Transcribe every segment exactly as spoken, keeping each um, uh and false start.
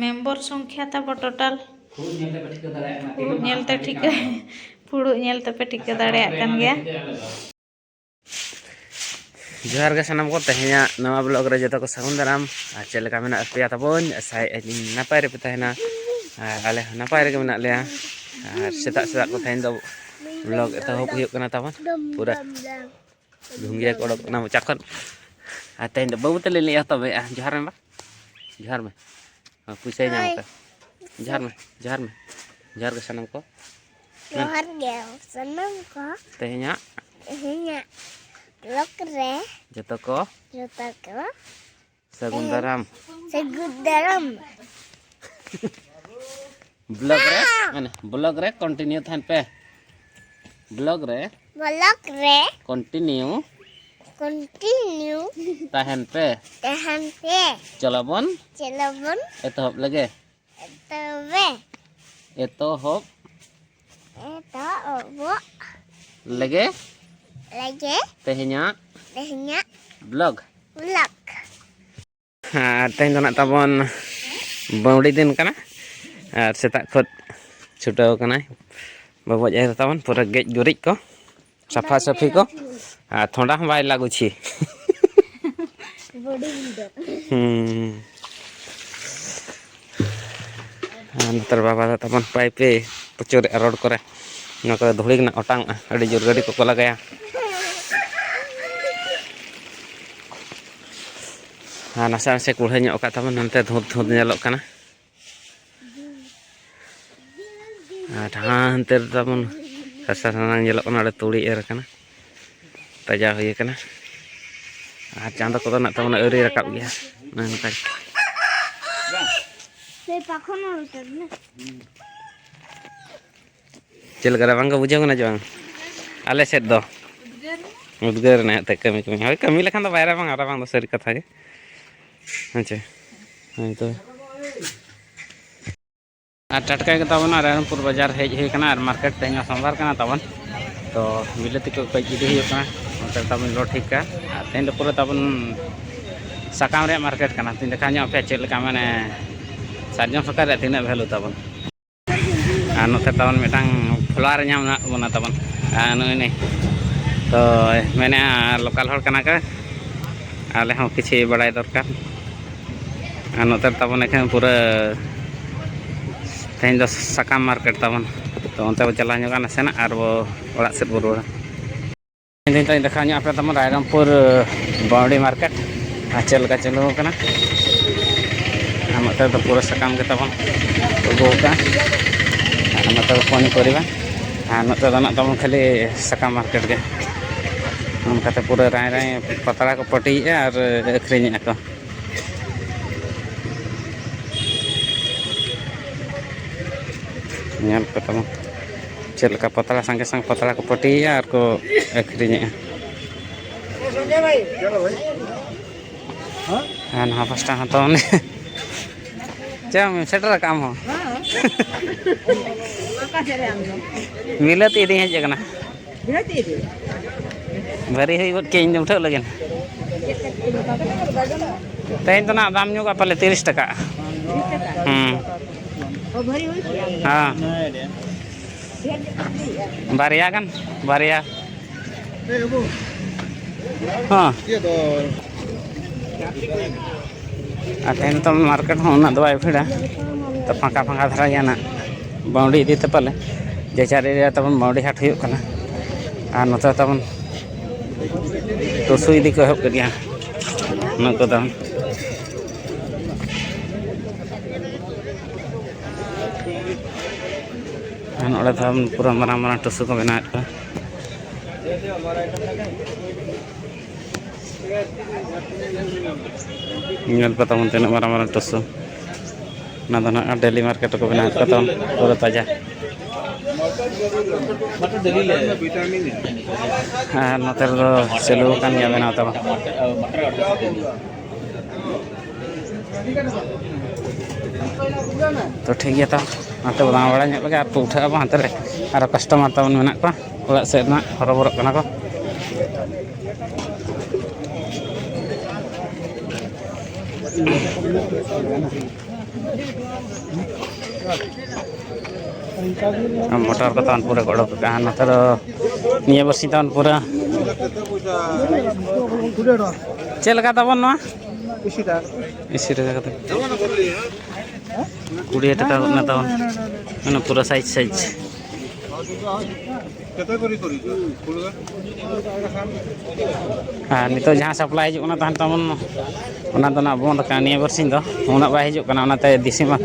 Member ᱥᱚᱝᱠᱷᱭᱟ ᱛᱟᱵᱚ total ᱯᱷᱩᱲᱩᱜ ᱧᱮᱞ ᱛᱮᱯᱮ ᱴᱷᱤᱠᱟᱹ ᱫᱟᱲᱮᱭᱟᱜ ᱠᱟᱱᱟ, ᱯᱷᱩᱲᱩᱜ ᱧᱮᱞ ᱛᱮᱯᱮ ᱴᱷᱤᱠᱟᱹ ᱫᱟᱲᱮᱭᱟᱜ ᱠᱟᱱ ᱜᱮᱭᱟ᱾ ᱡᱚᱦᱟᱨ ᱜᱮ ᱥᱟᱱᱟᱢ ᱠᱚ, ᱛᱮᱦᱮᱧᱟᱜ ᱱᱚᱣᱟ ᱵᱞᱚᱜ ᱨᱮ ᱡᱚᱛᱚ ᱠᱚ ᱥᱟᱹᱜᱩᱱ ᱫᱟᱨᱟᱢ᱾ ᱟᱨ ᱪᱮᱫ ᱞᱮᱠᱟ ᱢᱮᱱᱟᱜ ᱯᱮᱭᱟ ᱛᱟᱵᱚᱱ? ᱟᱥᱟᱭᱮᱫ ᱟᱹᱧ ᱱᱟᱯᱟᱭ ᱨᱮᱯᱮ ᱛᱟᱦᱮᱱᱟ, ᱟᱨ ᱟᱞᱮ ᱦᱚᱸ ᱱᱟᱯᱟᱭ ᱨᱮᱜᱮ ᱢᱮᱱᱟᱜ ᱞᱮᱭᱟ᱾ ᱟᱨ ᱥᱮᱛᱟᱜ ᱥᱮᱛᱟᱜ ᱠᱚ ᱛᱮᱦᱮᱧ ᱫᱚ ᱵᱞᱚᱜ ᱮᱛᱚᱦᱚᱵ ᱦᱩᱭᱩᱜ ᱠᱟᱱᱟ ᱛᱟᱵᱚᱱ᱾ ᱯᱩᱨᱟᱹ ᱫᱷᱩᱝᱜᱤᱭᱟᱹ ᱠᱚ ᱚᱰᱚᱠ ᱠᱟᱱᱟ ᱢᱚᱪᱟ ᱠᱷᱚᱱ᱾ ᱟᱨ ᱛᱮᱦᱮᱧ ᱫᱚ ᱵᱟᱹᱵᱩ ᱛᱟᱞᱮ ᱞᱮ ᱮᱛᱚᱦᱚᱵᱮᱜᱼᱟ᱾ ᱡᱚᱦᱟᱨ ᱢᱮ ᱵᱟ, ᱡᱚᱦᱟᱨ ᱢᱮ᱾ ᱦᱮᱸ, ᱯᱩᱭᱥᱟᱹᱭ ᱧᱟᱢ ᱦᱳᱭ᱾ ᱠᱟᱜ᱾ ᱡᱚᱦᱟᱨ ᱢᱮ, ᱡᱚᱦᱟᱨ ᱢᱮ, ᱡᱚᱦᱟᱨ ᱜᱮ ᱥᱟᱱᱟᱢ ᱠᱚ᱾ ᱡᱚᱦᱟᱨ ᱜᱮ ᱥᱟᱱᱟᱢ ᱠᱚ᱾ ᱛᱮᱦᱮᱧᱟᱜ ᱛᱮᱦᱮᱧᱟᱜ ᱵᱞᱚᱜ ᱨᱮ ᱡᱚᱛᱚ ᱠᱚ ᱡᱚᱛᱚ ᱠᱚ ᱥᱟᱹᱜᱩᱱ ᱫᱟᱨᱟᱢ᱾ ᱥᱟᱹᱜᱩᱱ ᱫᱟᱨᱟᱢ᱾ ᱵᱞᱚᱜ ᱨᱮ, ᱢᱟᱱᱮ, ᱵᱞᱚᱜ ᱨᱮ ᱠᱚᱱᱴᱤᱱᱤᱭᱩ ᱛᱟᱦᱮᱱ ᱯᱮ᱾ ᱵᱞᱚᱜ ᱨᱮ ᱵᱞᱚᱜ ᱨᱮ ᱠᱚᱱᱴᱤᱱᱤᱭᱩ ᱠᱚᱱᱴᱤᱱᱤᱭᱩ ᱛᱟᱦᱮᱱ ᱯᱮ᱾ ᱛᱟᱦᱮᱱ ᱯᱮ᱾ ᱪᱚᱞᱚ ᱵᱚᱱ ᱪᱚᱞᱚ ᱵᱚᱱ ᱮᱛᱚᱦᱚᱵ ᱞᱮᱜᱮ᱾ ᱮᱛᱚᱦᱚᱵ ᱞᱮᱜᱮ᱾ ᱮᱛᱚᱦᱚᱵ ᱞᱮᱜᱮ᱾ ᱞᱮᱜᱮ᱾ ᱛᱮᱦᱮᱧᱟᱜ ᱛᱮᱦᱮᱧᱟᱜ ᱵᱞᱚᱜ᱾ ᱵᱞᱚᱜ᱾ ᱟᱨ ᱛᱮᱦᱮᱧ ᱫᱚ ᱱᱟᱜ ᱛᱟᱵᱚᱱ ᱵᱟᱹᱣᱰᱤ ᱫᱤᱱ ᱠᱟᱱᱟ, ᱟᱨ ᱥᱮᱛᱟᱜ ᱠᱷᱚᱱ ᱪᱷᱩᱴᱟᱹᱣ ᱠᱟᱱᱟᱭ ᱵᱟᱵᱟ ᱡᱟᱦᱮᱨ ᱛᱟᱵᱚᱱ, ᱯᱩᱨᱟᱹ ᱜᱮᱡ ᱜᱩᱨᱤᱡ ᱠᱚ, ᱥᱟᱯᱷᱟ ᱥᱟᱹᱯᱷᱤ ᱠᱚ, ᱟᱨ ᱛᱷᱚᱸᱰᱟ ᱦᱚᱸ ᱵᱟᱭ ᱞᱟᱜᱩᱪᱷᱤ᱾ ᱵᱚᱰᱤ ᱵᱤᱞᱰᱟᱨ᱾ ᱦᱩᱸ᱾ ᱟᱨ ᱱᱚᱛᱮ ᱨᱮ ᱵᱟᱵᱟ ᱫᱚ ᱛᱟᱵᱚᱱ ᱯᱟᱭᱤᱯᱮ ᱯᱨᱚᱪᱩᱨᱮᱜᱼᱟ ᱨᱳᱰ ᱠᱚᱨᱮ᱾ ᱱᱚᱣᱟ ᱠᱚᱨᱮ ᱫᱷᱩᱲᱤ ᱜᱮ ᱱᱟᱜ ᱚᱴᱟᱝᱚᱜᱼᱟ, ᱟᱹᱰᱤ ᱡᱳᱨ ᱜᱟᱹᱰᱤ ᱠᱚᱠᱚ ᱞᱟᱜᱟᱭᱟ᱾ ᱟᱨ ᱱᱟᱥᱮ ᱱᱟᱥᱮ ᱠᱩᱲᱦᱟᱹ ᱧᱚᱜ ᱟᱠᱟᱫ ᱛᱟᱵᱚᱱ, ᱱᱚᱱᱛᱮ ᱫᱷᱩᱸᱛ ᱫᱷᱩᱸᱛ ᱧᱮᱞᱚᱜ ᱠᱟᱱᱟ᱾ ᱟᱨ ᱦᱟᱱᱛᱮ ᱨᱮ ᱛᱟᱵᱚᱱ ᱥᱟᱥᱟ ᱥᱟᱥᱟᱝ ᱧᱮᱞᱚᱜ ᱠᱟᱱᱟ, ᱚᱸᱰᱮ ᱛᱩᱲᱤ ᱮᱨ ᱟᱠᱟᱱᱟ, ᱛᱟᱡᱟ ᱦᱩᱭ ᱟᱠᱟᱱᱟ᱾ ᱟᱨ ᱪᱟᱸᱫᱚ ᱠᱚᱫᱚ ᱱᱟᱜ ᱛᱟᱵᱚᱱ ᱟᱹᱣᱨᱤ ᱨᱟᱠᱟᱵ ᱜᱮᱭᱟ, ᱚᱱᱮ ᱚᱱᱠᱟ᱾ ᱥᱮ ᱯᱟᱠᱷᱚᱱ ᱦᱚᱸ ᱩᱛᱟᱹᱨ ᱱᱟ᱾ ᱪᱮᱫ ᱞᱮᱠᱟ ᱨᱟᱵᱟᱝ ᱠᱚ ᱵᱩᱡᱷᱟᱹᱣ ᱠᱟᱱᱟ ᱪᱮ ᱵᱟᱝ? ᱟᱞᱮ ᱥᱮᱫ ᱫᱚ ᱩᱫᱽᱜᱟᱹᱨ ᱨᱮᱱᱟᱜ ᱮᱱᱛᱮᱫ ᱠᱟᱹᱢᱤ ᱠᱟᱹᱢᱤ, ᱦᱳᱭ, ᱠᱟᱹᱢᱤ ᱞᱮᱠᱷᱟᱱ ᱫᱚ ᱵᱟᱭ ᱨᱟᱵᱟᱝᱟ, ᱨᱟᱵᱟᱝ ᱫᱚ ᱥᱟᱹᱨᱤ ᱠᱟᱛᱷᱟ ᱜᱮ᱾ ᱦᱮᱸ ᱪᱮ? ᱦᱳᱭ ᱛᱚ᱾ ᱟᱨ ᱴᱟᱴᱠᱟ ᱜᱮ ᱛᱟᱵᱚᱱ ᱨᱟᱭᱨᱚᱝᱯᱩᱨ ᱵᱟᱡᱟᱨ ᱦᱮᱡ ᱦᱩᱭ ᱠᱟᱱᱟ, ᱟᱨ ᱢᱟᱨᱠᱮᱴ ᱛᱮᱦᱮᱧ ᱦᱚᱸ ᱥᱳᱢᱵᱟᱨ ᱠᱟᱱᱟ ᱛᱟᱵᱚᱱ, ᱛᱚ ᱵᱤᱞᱟᱹᱛᱤ ᱠᱚ ᱠᱟᱹᱡ ᱤᱫᱤ ᱦᱩᱭᱩᱜ ᱠᱟᱱᱟ, ᱱᱚᱛᱮ ᱛᱟᱵᱚᱱ ᱞᱳᱰ ᱴᱷᱤᱠ ᱠᱟᱜᱼᱟ᱾ ᱟᱨ ᱛᱮᱦᱮᱧ ᱫᱚ ᱯᱩᱨᱟᱹ ᱛᱟᱵᱚᱱ ᱥᱟᱠᱟᱢ ᱨᱮᱭᱟᱜ ᱢᱟᱨᱠᱮᱴ ᱠᱟᱱᱟ᱾ ᱛᱮᱦᱮᱧ ᱫᱮᱠᱷᱟᱣ ᱧᱚᱜ ᱟᱯᱮᱭᱟ ᱪᱮᱫ ᱞᱮᱠᱟ, ᱢᱟᱱᱮ, ᱥᱟᱨᱡᱚᱢ ᱥᱟᱠᱟᱢ ᱨᱮᱭᱟᱜ ᱛᱤᱱᱟᱹᱜ ᱵᱷᱮᱞᱩ ᱛᱟᱵᱚᱱ᱾ ᱟᱨ ᱱᱚᱛᱮ ᱛᱟᱵᱚᱱ ᱢᱤᱫᱴᱟᱝ ᱯᱷᱚᱞᱳᱣᱟᱨ ᱧᱟᱢ ᱢᱮᱱᱟᱜ ᱵᱚᱱᱟ ᱛᱟᱵᱚᱱ᱾ ᱟᱨ ᱱᱩᱭ ᱱᱩᱭ ᱛᱚ ᱢᱮᱱᱮᱫᱼᱟ ᱞᱳᱠᱟᱞ ᱦᱚᱲ ᱠᱟᱱᱟ ᱠᱚ᱾ ᱟᱞᱮ ᱦᱚᱸ ᱠᱤᱪᱷᱤ ᱵᱟᱲᱟᱭ ᱫᱚᱨᱠᱟᱨ᱾ ᱟᱨ ᱱᱚᱛᱮ ᱛᱟᱵᱚᱱ ᱮᱠᱷᱮᱱ ᱯᱩᱨᱟᱹ ᱛᱮᱦᱮᱧ ᱫᱚ ᱥᱟᱠᱟᱢ ᱢᱟᱨᱠᱮᱴ ᱛᱟᱵᱚᱱ᱾ ᱛᱚ ᱚᱱᱛᱮ ᱵᱚ ᱪᱟᱞᱟᱣ ᱧᱚᱜᱼᱟ ᱱᱟᱥᱮᱱᱟᱜ ᱟᱨ ᱵᱚ ᱚᱲᱟᱜ ᱥᱮᱫ ᱵᱚ ᱨᱩᱣᱟᱹᱲᱟ᱾ ᱤᱧ ᱫᱚᱧ ᱫᱮᱠᱷᱟᱣ ᱧᱚᱜ ᱟᱯᱮ ᱛᱟᱵᱚᱱ ᱨᱟᱭᱨᱚᱝᱯᱩᱨ ᱵᱟᱣᱰᱤ ᱢᱟᱨᱠᱮᱴ ᱟᱨ ᱪᱮᱫ ᱞᱮᱠᱟ ᱪᱟᱹᱞᱩ ᱟᱠᱟᱱᱟ᱾ ᱟᱨ ᱱᱚᱛᱮ ᱫᱚ ᱯᱩᱨᱟᱹ ᱥᱟᱠᱟᱢ ᱜᱮ ᱛᱟᱵᱚᱱ ᱩᱰᱩᱠ ᱟᱠᱟᱱ᱾ ᱟᱨ ᱱᱚᱛᱮ ᱫᱚ ᱯᱚᱱᱤ ᱯᱚᱨᱤᱵᱟ᱾ ᱟᱨ ᱱᱚᱛᱮ ᱫᱚ ᱱᱟᱜ ᱛᱟᱵᱚᱱ ᱠᱷᱟᱹᱞᱤ ᱥᱟᱠᱟᱢ ᱢᱟᱨᱠᱮᱴ ᱜᱮ᱾ ᱚᱱᱠᱟᱛᱮ ᱯᱩᱨᱟᱹ ᱨᱟᱭ ᱨᱟᱭ ᱯᱟᱛᱲᱟ ᱠᱚ ᱯᱟᱹᱴᱤᱭᱮᱫᱼᱟ ᱟᱨ ᱟᱹᱠᱷᱨᱤᱧᱮᱫᱼᱟ ᱠᱚ᱾ ᱧᱮᱞ ᱯᱮ ᱛᱟᱵᱚᱱ ᱪᱮᱫ ᱞᱮᱠᱟ ᱯᱟᱛᱲᱟ ᱥᱟᱸᱜᱮ ᱥᱟᱝ ᱯᱟᱛᱲᱟ ᱠᱚ ᱯᱟᱹᱴᱤᱭᱮᱫᱼᱟ ᱟᱨ ᱠᱚ ᱟᱹᱠᱷᱨᱤᱧᱮᱫᱼᱟ᱾ ᱟᱨ ᱱᱚᱣᱟ ᱯᱟᱥᱴᱟ ᱦᱚᱸ ᱛᱟᱵᱚᱱ ᱪᱮᱫ ᱮᱢ ᱥᱮᱴᱮᱨ ᱟᱠᱟᱫ ᱟᱢ ᱦᱚᱸ? ᱚᱠᱟ ᱥᱮᱫ ᱨᱮ ᱟᱢ ᱫᱚ? ᱵᱤᱞᱟᱹᱛᱤ ᱤᱫᱤᱧ ᱦᱮᱡ ᱟᱠᱟᱱᱟ᱾ ᱵᱤᱞᱟᱹᱛᱤ ᱤᱫᱤ? ᱵᱷᱟᱹᱨᱤ ᱦᱩᱭ ᱜᱚᱫ ᱠᱮᱫ ᱤᱧ ᱫᱚ ᱩᱴᱷᱟᱹᱜ ᱞᱟᱹᱜᱤᱫ᱾ ᱛᱮᱦᱮᱧ ᱫᱚ ᱱᱟᱜ ᱫᱟᱢ ᱧᱚᱜᱼᱟ ᱯᱟᱞᱮ ᱛᱤᱨᱤᱥ ᱴᱟᱠᱟ᱾ ᱦᱮᱸ᱾ ᱚ, ᱵᱷᱟᱹᱨᱤ ᱦᱩᱭ ᱠᱮᱫᱼᱟ? ᱦᱮᱸ᱾ ᱵᱟᱨᱭᱟ ᱜᱟᱱ, ᱵᱟᱨᱭᱟ᱾ ᱦᱮᱸ᱾ ᱟᱨ ᱛᱮᱦᱮᱧ ᱫᱚ ᱢᱟᱨᱠᱮᱴ ᱦᱚᱸ ᱩᱱᱟᱹᱜ ᱫᱚ ᱵᱟᱭ ᱵᱷᱤᱲᱟ, ᱛᱚ ᱯᱷᱟᱸᱠᱟ ᱯᱷᱟᱸᱠᱟ ᱫᱷᱟᱨᱟ ᱜᱮᱭᱟ ᱱᱟᱜ᱾ ᱵᱟᱹᱣᱰᱤ ᱤᱫᱤ ᱛᱮ ᱯᱟᱞᱮ ᱡᱮ ᱪᱟᱨ ᱮᱨᱤᱭᱟ ᱛᱟᱵᱚᱱ ᱵᱟᱹᱣᱰᱤ ᱦᱟᱴ ᱦᱩᱭᱩᱜ ᱠᱟᱱᱟ᱾ ᱟᱨ ᱱᱚᱛᱮ ᱛᱟᱵᱚᱱ ᱴᱩᱥᱩ ᱤᱫᱤ ᱠᱚ ᱮᱦᱚᱵ ᱠᱮᱫ ᱜᱮᱭᱟ ᱩᱱᱟᱹᱜ ᱠᱚᱫᱚ᱾ ᱟᱨ ᱱᱚᱰᱮ ᱫᱚ ᱯᱩᱨᱟᱹ ᱢᱟᱨᱟᱝ ᱢᱟᱨᱟᱝ ᱴᱩᱥᱩ ᱠᱚ ᱵᱮᱱᱟᱣᱮᱫ ᱠᱚᱣᱟ᱾ ᱧᱮᱞ ᱯᱮ ᱛᱟᱵᱚᱱ ᱛᱤᱱᱟᱹᱜ ᱢᱟᱨᱟᱝ ᱢᱟᱨᱟᱝ ᱴᱩᱥᱩ᱾ ᱚᱱᱟ ᱫᱚ ᱱᱟᱜ ᱰᱮᱞᱤ ᱢᱟᱨᱠᱮᱴ ᱨᱮᱠᱚ ᱵᱮᱱᱟᱣᱮᱫ ᱠᱚᱣᱟ ᱛᱟᱵᱚᱱ, ᱯᱩᱨᱟᱹ ᱛᱟᱡᱟ᱾ ᱟᱨ ᱱᱚᱛᱮ ᱨᱮᱫᱚ ᱪᱟᱹᱞᱩ ᱟᱠᱟᱱ ᱜᱮᱭᱟ ᱵᱮᱱᱟᱣ ᱛᱟᱵᱚᱱ᱾ ᱛᱚ ᱴᱷᱤᱠ ᱜᱮᱭᱟ, ᱛᱚ ᱦᱟᱱᱛᱮ ᱵᱚ ᱫᱟᱬᱟ ᱵᱟᱲᱟ ᱧᱚᱜ ᱞᱮᱜᱮ ᱟᱨ ᱩᱴᱷᱟᱹᱜ ᱟᱵᱚ ᱦᱟᱱᱛᱮ ᱨᱮ, ᱟᱨᱚ ᱠᱟᱥᱴᱚᱢᱟᱨ ᱛᱟᱵᱚᱱ ᱢᱮᱱᱟᱜ ᱠᱚᱣᱟ ᱚᱲᱟᱜ ᱥᱮᱫ ᱨᱮᱱᱟᱜ, ᱦᱚᱨᱚᱵᱚᱨᱚᱜ ᱠᱟᱱᱟ ᱠᱚ᱾ ᱢᱚᱴᱚᱨ ᱠᱚ ᱛᱟᱵᱚᱱ ᱯᱩᱨᱟᱹ ᱠᱚ ᱚᱰᱚᱠ ᱠᱟᱜᱼᱟ ᱱᱚᱛᱮ ᱫᱚ᱾ ᱱᱤᱭᱟᱹ ᱵᱟᱨᱥᱤᱧ ᱛᱟᱵᱚᱱ ᱯᱩᱨᱟᱹ ᱪᱮᱫ ᱞᱮᱠᱟ ᱛᱟᱵᱚᱱ ᱱᱚᱣᱟ? ᱤᱥᱤ ᱴᱟᱠᱟ ᱠᱟᱛᱮ᱾ ᱠᱩᱲᱤ ᱴᱟᱠᱟ ᱜᱚᱫ ᱱᱟ ᱛᱟᱵᱚᱱ᱾ ᱢᱟᱱᱮ ᱯᱩᱨᱟᱹ ᱥᱟᱭᱤᱡᱽ ᱥᱟᱭᱤᱡᱽ᱾ ᱟᱨ ᱱᱤᱛᱚᱜ ᱡᱟᱦᱟᱸ ᱥᱟᱯᱞᱟᱭ ᱦᱤᱡᱩᱜ ᱠᱟᱱᱟ ᱛᱟᱦᱮᱱ ᱛᱟᱵᱚᱱ, ᱚᱱᱟ ᱫᱚ ᱱᱟᱜ ᱵᱚᱱᱫ ᱟᱠᱟᱱᱟ ᱱᱤᱭᱟᱹ ᱵᱟᱨᱥᱤᱧ ᱫᱚ᱾ ᱩᱱᱟᱹᱜ ᱵᱟᱭ ᱦᱤᱡᱩᱜ ᱠᱟᱱᱟ, ᱚᱱᱟᱛᱮ ᱫᱮᱥᱤ ᱢᱟ-,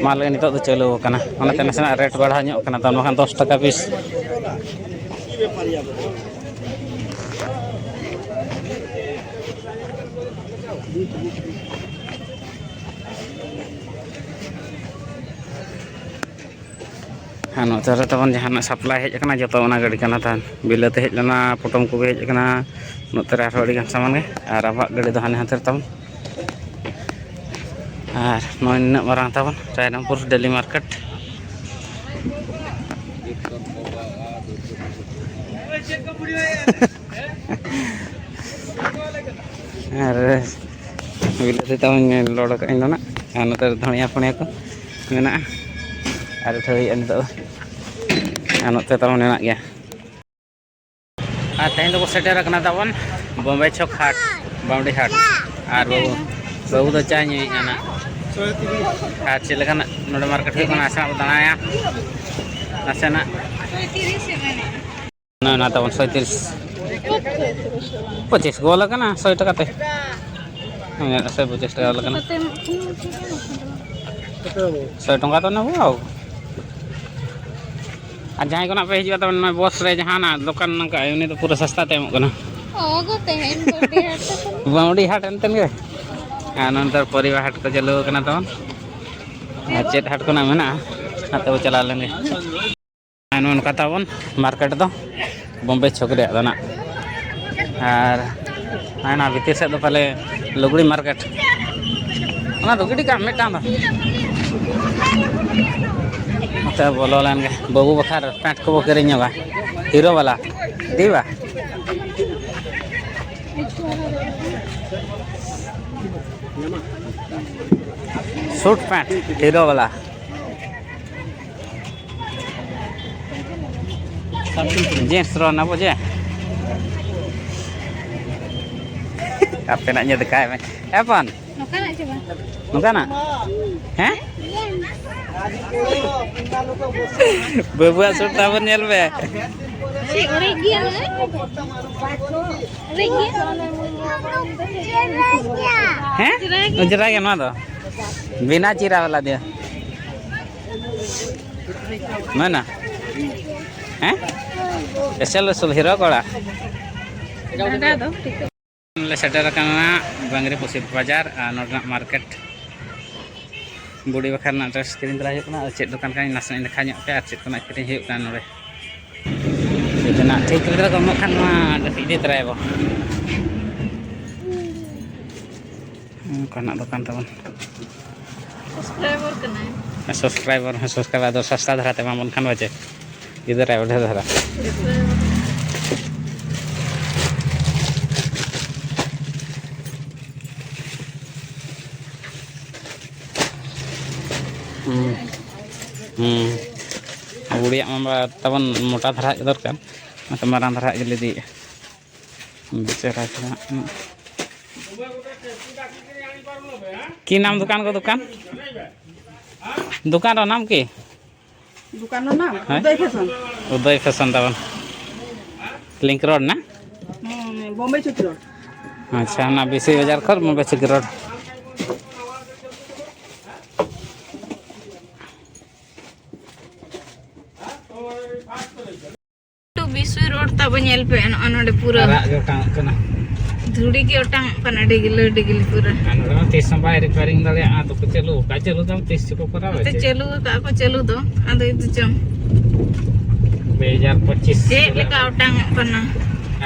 ᱢᱟᱞ ᱜᱮ ᱱᱤᱛᱚᱜ ᱫᱚ ᱪᱟᱹᱞᱩ ᱟᱠᱟᱱᱟ᱾ ᱚᱱᱟᱛᱮ ᱱᱟᱥᱮᱱᱟᱜ ᱨᱮᱴ ᱵᱟᱲᱦᱟᱣ ᱧᱚᱜ ᱠᱟᱱᱟ, ᱛᱟᱨ ᱵᱟᱠᱷᱟᱱ ᱫᱚᱥ ᱴᱟᱠᱟ ᱯᱤᱥ᱾ ᱟᱨ ᱱᱚᱛᱮ ᱨᱮ ᱛᱟᱵᱚᱱ ᱡᱟᱦᱟᱱᱟᱜ ᱥᱟᱯᱞᱟᱭ ᱦᱮᱡ ᱟᱠᱟᱱᱟ, ᱡᱚᱛᱚ ᱚᱱᱟ ᱜᱟᱹᱰᱤ ᱠᱟᱱᱟ ᱛᱟᱦᱮᱱ᱾ ᱵᱤᱞᱟᱹᱛᱤ ᱦᱮᱡ ᱞᱮᱱᱟ, ᱯᱚᱴᱚᱢ ᱠᱚᱜᱮ ᱦᱮᱡ ᱟᱠᱟᱱᱟ᱾ ᱱᱚᱛᱮ ᱨᱮ ᱟᱨᱦᱚᱸ ᱟᱹᱰᱤᱜᱟᱱ ᱥᱟᱢᱟᱱ ᱜᱮ᱾ ᱟᱨ ᱟᱵᱚᱣᱟᱜ ᱜᱟᱹᱰᱤ ᱫᱚ ᱦᱟᱱᱮ ᱦᱟᱱᱛᱮ ᱨᱮ ᱛᱟᱵᱚᱱ᱾ ᱟᱨ ᱱᱚᱜᱼᱚᱭ ᱱᱤᱱᱟᱹᱜ ᱢᱟᱨᱟᱝ ᱛᱟᱵᱚᱱ ᱨᱟᱭᱨᱚᱝᱯᱩᱨ ᱰᱮᱞᱤ ᱢᱟᱨᱠᱮᱴ᱾ ᱟᱨ ᱵᱤᱞᱟᱹᱛᱤ ᱛᱟᱵᱚᱱ ᱞᱚᱰ ᱟᱠᱟᱫ ᱤᱧ ᱫᱚ ᱱᱟᱜ᱾ ᱟᱨ ᱱᱚᱛᱮ ᱨᱮ ᱫᱷᱚᱱᱤᱭᱟᱹ ᱯᱷᱚᱱᱤᱭᱟᱹ ᱠᱚ ᱢᱮᱱᱟᱜᱼᱟ᱾ ᱟᱨ ᱩᱴᱷᱟᱹᱣ ᱦᱩᱭᱩᱜᱼᱟ ᱱᱤᱛᱚᱜ ᱫᱚ᱾ ᱟᱨ ᱱᱚᱛᱮ ᱛᱟᱵᱚᱱ ᱢᱮᱱᱟᱜ ᱜᱮᱭᱟ᱾ ᱟᱨ ᱛᱮᱦᱮᱧ ᱫᱚᱵᱚ ᱥᱮᱴᱮᱨ ᱟᱠᱟᱱᱟ ᱛᱟᱵᱚᱱ ᱵᱳᱢᱵᱮ ᱪᱷᱚᱠ ᱦᱟᱴ, ᱵᱟᱢᱰᱤ ᱦᱟᱴ᱾ ᱟᱨ ᱵᱟᱹᱵᱩ, ᱵᱟᱹᱵᱩ ᱫᱚ ᱪᱟᱭ ᱧᱩᱭᱮᱫᱼᱟ ᱱᱟᱜ᱾ ᱟᱨ ᱪᱮᱫ ᱞᱮᱠᱟᱱᱟᱜ ᱱᱚᱰᱮ ᱢᱟᱨᱠᱮᱴ ᱦᱩᱭᱩᱜ ᱠᱟᱱᱟ, ᱱᱟᱥᱮᱱᱟᱜ ᱵᱚ ᱫᱟᱬᱟᱭᱟ, ᱱᱟᱥᱮᱱᱟᱜ᱾ ᱚᱱᱟ, ᱚᱱᱟ ᱛᱟᱵᱚᱱ ᱥᱚᱭᱛᱤᱨᱤᱥ, ᱯᱚᱸᱪᱤᱥ ᱜᱚᱞ ᱟᱠᱟᱱᱟ ᱥᱚᱭ ᱴᱟᱠᱟ ᱛᱮ᱾ ᱦᱮᱸ, ᱥᱚᱭ ᱯᱚᱸᱪᱤᱥ ᱴᱟᱠᱟ ᱜᱚᱞ ᱟᱠᱟᱱᱟ᱾ ᱥᱚᱭ ᱴᱟᱠᱟ ᱛᱮ ᱚᱱᱟ ᱵᱟᱝ᱾ ᱟᱨ ᱡᱟᱦᱟᱸᱭ ᱠᱷᱚᱱᱟᱜ ᱯᱮ ᱦᱤᱡᱩᱜᱼᱟ, ᱛᱟᱵᱚᱱ ᱱᱚᱣᱟ ᱵᱚᱥ ᱨᱮ ᱡᱟᱦᱟᱱᱟᱜ ᱫᱚᱠᱟᱱ ᱱᱚᱝᱠᱟ, ᱩᱱᱤ ᱫᱚ ᱯᱩᱨᱟᱹ ᱥᱚᱥᱛᱟ ᱛᱮ ᱮᱢᱚᱜ ᱠᱟᱱᱟ᱾ ᱚ, ᱜᱚ, ᱛᱮᱦᱮᱧ ᱵᱟᱹᱣᱰᱤ ᱦᱟᱴ ᱛᱟᱵᱚᱱ᱾ ᱵᱟᱹᱣᱰᱤ ᱦᱟᱴ ᱮᱱᱛᱮ ᱜᱮ᱾ ᱟᱨ ᱱᱚᱱᱛᱮ ᱯᱚᱨᱤᱵᱟ ᱦᱟᱴ ᱠᱚ ᱪᱟᱹᱞᱩ ᱟᱠᱟᱱᱟ ᱛᱟᱵᱚᱱ᱾ ᱟᱨ ᱪᱮᱫ ᱦᱟᱴ ᱠᱷᱚᱱᱟᱜ ᱢᱮᱱᱟᱜᱼᱟ, ᱱᱟᱛᱮ ᱵᱚ ᱪᱟᱞᱟᱣ ᱞᱮᱱ ᱜᱮ᱾ ᱟᱨ ᱱᱚᱜᱼᱚ ᱱᱚᱝᱠᱟ ᱛᱟᱵᱚᱱ ᱢᱟᱨᱠᱮᱴ ᱫᱚ, ᱵᱚᱢᱵᱮ ᱪᱷᱚᱠ ᱨᱮᱭᱟᱜ ᱫᱚ ᱱᱟᱜ᱾ ᱟᱨ ᱦᱟᱱᱟ ᱵᱷᱤᱛᱤᱨ ᱥᱮᱫ ᱫᱚ ᱯᱟᱞᱮ ᱞᱩᱜᱽᱲᱤ ᱢᱟᱨᱠᱮᱴ᱾ ᱚᱱᱟ ᱫᱚ ᱜᱤᱰᱤ ᱠᱟᱜ ᱢᱮ ᱢᱤᱫᱴᱟᱝ ᱫᱚ᱾ ᱱᱚᱛᱮ ᱵᱚᱞᱚ ᱞᱮᱱ ᱜᱮ, ᱵᱟᱹᱵᱩ ᱵᱟᱠᱷᱨᱟ ᱯᱮᱱᱴ ᱠᱚᱵᱚ ᱠᱤᱨᱤᱧ ᱧᱚᱜᱟ, ᱦᱤᱨᱳ ᱵᱟᱞᱟ᱾ ᱤᱫᱤ ᱵᱟ? ᱥᱩᱴ ᱯᱮᱱᱴ ᱦᱤᱨᱳ ᱵᱟᱞᱟ᱾ ᱡᱤᱱᱥ ᱨᱚ ᱱᱟᱵᱚ ᱡᱮ᱾ ᱟᱯᱮᱱᱟᱜ ᱧᱮᱞ ᱫᱮᱠᱷᱟᱭ ᱢᱮ᱾ ᱮᱯᱚᱱ᱾ ᱱᱚᱝᱠᱟᱱᱟᱜ ᱪᱮ ᱵᱟᱝ? ᱱᱚᱝᱠᱟᱱᱟᱜ? ᱦᱮᱸ? ᱵᱟᱹᱵᱩᱣᱟᱜ ᱥᱩᱴ ᱛᱟᱵᱚᱱ ᱧᱮᱞ ᱢᱮ᱾ ᱪᱮᱫ ᱚᱲᱮᱡ ᱜᱮᱭᱟ ᱢᱟᱱᱮ? ᱚᱲᱮᱡ ᱜᱮᱭᱟ? ᱦᱮᱸ? ᱚᱡᱽᱨᱟ ᱜᱮ ᱱᱚᱣᱟ ᱫᱚ᱾ ᱵᱤᱱᱟ ᱪᱤᱨᱟ ᱵᱟᱞᱟ ᱫᱤᱭᱟ᱾ ᱢᱮᱱᱟ? ᱦᱮᱸ? ᱮᱥᱮᱞ ᱩᱥᱩᱞ ᱦᱤᱨᱳ ᱠᱚᱲᱟ᱾ ᱞᱮ ᱥᱮᱴᱮᱨ ᱟᱠᱟᱱᱟ ᱵᱟᱝᱨᱤ ᱯᱚᱥᱤ ᱵᱟᱡᱟᱨ, ᱟᱨ ᱱᱚᱰᱮᱱᱟᱜ ᱢᱟᱨᱠᱮᱴ᱾ ᱵᱩᱰᱤ ᱵᱟᱠᱷᱨᱟ ᱨᱮᱱᱟᱜ ᱰᱨᱮᱥ ᱠᱤᱨᱤᱧ ᱛᱟᱨᱟ ᱦᱩᱭᱩᱜ ᱠᱟᱱᱟ᱾ ᱟᱨ ᱪᱮᱫ ᱫᱚᱠᱟᱱ ᱠᱟᱱᱟ, ᱱᱟᱥᱮᱱᱟᱜ ᱤᱧ ᱫᱮᱠᱷᱟᱣ ᱧᱚᱜ ᱯᱮᱭᱟ, ᱟᱨ ᱪᱮᱫ ᱠᱚ ᱱᱟᱜ ᱠᱤᱨᱤᱧ ᱦᱩᱭᱩᱜ ᱠᱟᱱᱟ ᱱᱚᱰᱮ᱾ ᱡᱩᱫᱤ ᱱᱟᱜ ᱴᱷᱤᱠ ᱞᱮᱠᱟ ᱠᱚ ᱮᱢᱚᱜ ᱠᱷᱟᱱ ᱢᱟ ᱤᱫᱤ ᱛᱚᱨᱟᱭᱟᱵᱚ᱾ ᱚᱱᱠᱟᱱᱟᱜ ᱫᱚᱠᱟᱱ ᱛᱟᱵᱚᱱ᱾ ᱥᱟᱵᱥᱠᱨᱟᱭᱵᱟᱨ ᱠᱟᱱᱟᱭ᱾ ᱥᱟᱵᱥᱠᱨᱟᱭᱵᱟᱨ ᱦᱚᱸ ᱥᱟᱵᱥᱠᱨᱟᱭᱵᱟᱨ ᱫᱚ ᱥᱟᱥᱛᱟ ᱫᱷᱟᱨᱟ ᱛᱮ ᱮᱢᱟ ᱵᱚᱱ ᱠᱷᱟᱱ ᱵᱟᱪᱮ ᱤᱫᱤ ᱛᱚᱨᱟᱭᱟᱵᱚ ᱰᱷᱮᱨ ᱫᱷᱟᱨᱟ᱾ ᱦᱩᱸ᱾ ᱦᱩᱸ᱾ ᱟᱵᱚ ᱩᱲᱤᱭᱟᱜ ᱢᱟ ᱵᱟ-, ᱛᱟᱵᱚᱱ ᱢᱚᱴᱟ ᱫᱷᱟᱨᱟ ᱜᱮ ᱫᱚᱨᱠᱟᱨ, ᱚᱱᱟᱛᱮ ᱢᱟᱨᱟᱝ ᱫᱷᱟᱨᱟ ᱜᱮᱞᱮ ᱤᱫᱤᱭᱮᱫᱼᱟ᱾ ᱵᱮᱪᱟᱨᱟ ᱠᱚ ᱦᱟᱸᱜ᱾ কি নাম দোকান গো, দোকান? দোকানর নাম কি? দোকানর নাম? হ্যাঁ? উদয় ফ্যাশন। উদয় ফ্যাশন ᱛᱟᱵᱚᱱ᱾ ᱞᱤᱝᱠ ᱨᱳᱰ ᱱᱟ? ᱦᱮᱸ, ᱵᱳᱢᱵᱮ ᱪᱚᱠᱤ ᱨᱳᱰ᱾ ᱟᱪᱪᱷᱟ, ᱚᱱᱟ ᱵᱤᱥᱤ ᱵᱟᱡᱟᱨ ᱠᱷᱚᱱ ᱵᱳᱢᱵᱮ ᱪᱚᱠᱤ ᱨᱳᱰ᱾ ᱴᱩ ᱵᱤᱥᱩᱭ ᱨᱳᱰ ᱛᱟᱵᱚ ᱧᱮᱞ ᱯᱮ, ᱱᱚᱜᱼᱚ ᱱᱚᱰᱮ ᱯᱩᱨᱟᱹ ᱟᱨᱟᱜ ᱜᱮ ᱚᱴᱟᱝᱚᱜ ᱠᱟᱱᱟ᱾ ᱫᱷᱩᱲᱤ ᱜᱮ ᱚᱴᱟᱝᱚᱜ ᱠᱟᱱᱟ, ᱰᱤᱜᱞᱟᱹ ᱰᱤᱜᱞᱤ ᱯᱩᱨᱟᱹ᱾ ᱟᱨ ᱱᱚᱰᱮ ᱢᱟ ᱛᱤᱥ ᱦᱚᱸ ᱵᱟᱭ ᱨᱤᱯᱮᱭᱟᱨᱤᱝ ᱫᱟᱲᱮᱭᱟᱜᱼᱟ, ᱟᱫᱚ ᱠᱚ ᱪᱟᱹᱞᱩ ᱟᱠᱟᱫ, ᱪᱟᱹᱞᱩ ᱫᱚ ᱛᱤᱥ ᱪᱚᱠᱚ ᱠᱚᱨᱟᱣᱟ ᱱᱚᱛᱮ ᱪᱮᱫ? ᱪᱟᱹᱞᱩ ᱟᱠᱟᱫ ᱠᱚ ᱪᱟᱹᱞᱩ ᱫᱚ, ᱟᱫᱚ ᱤᱫᱩ ᱪᱚᱝ᱾ ᱯᱮ ᱦᱟᱡᱟᱨ ᱯᱚᱸᱪᱤᱥ ᱪᱮᱫ ᱞᱮᱠᱟ ᱚᱴᱟᱝᱚᱜ ᱠᱟᱱᱟ?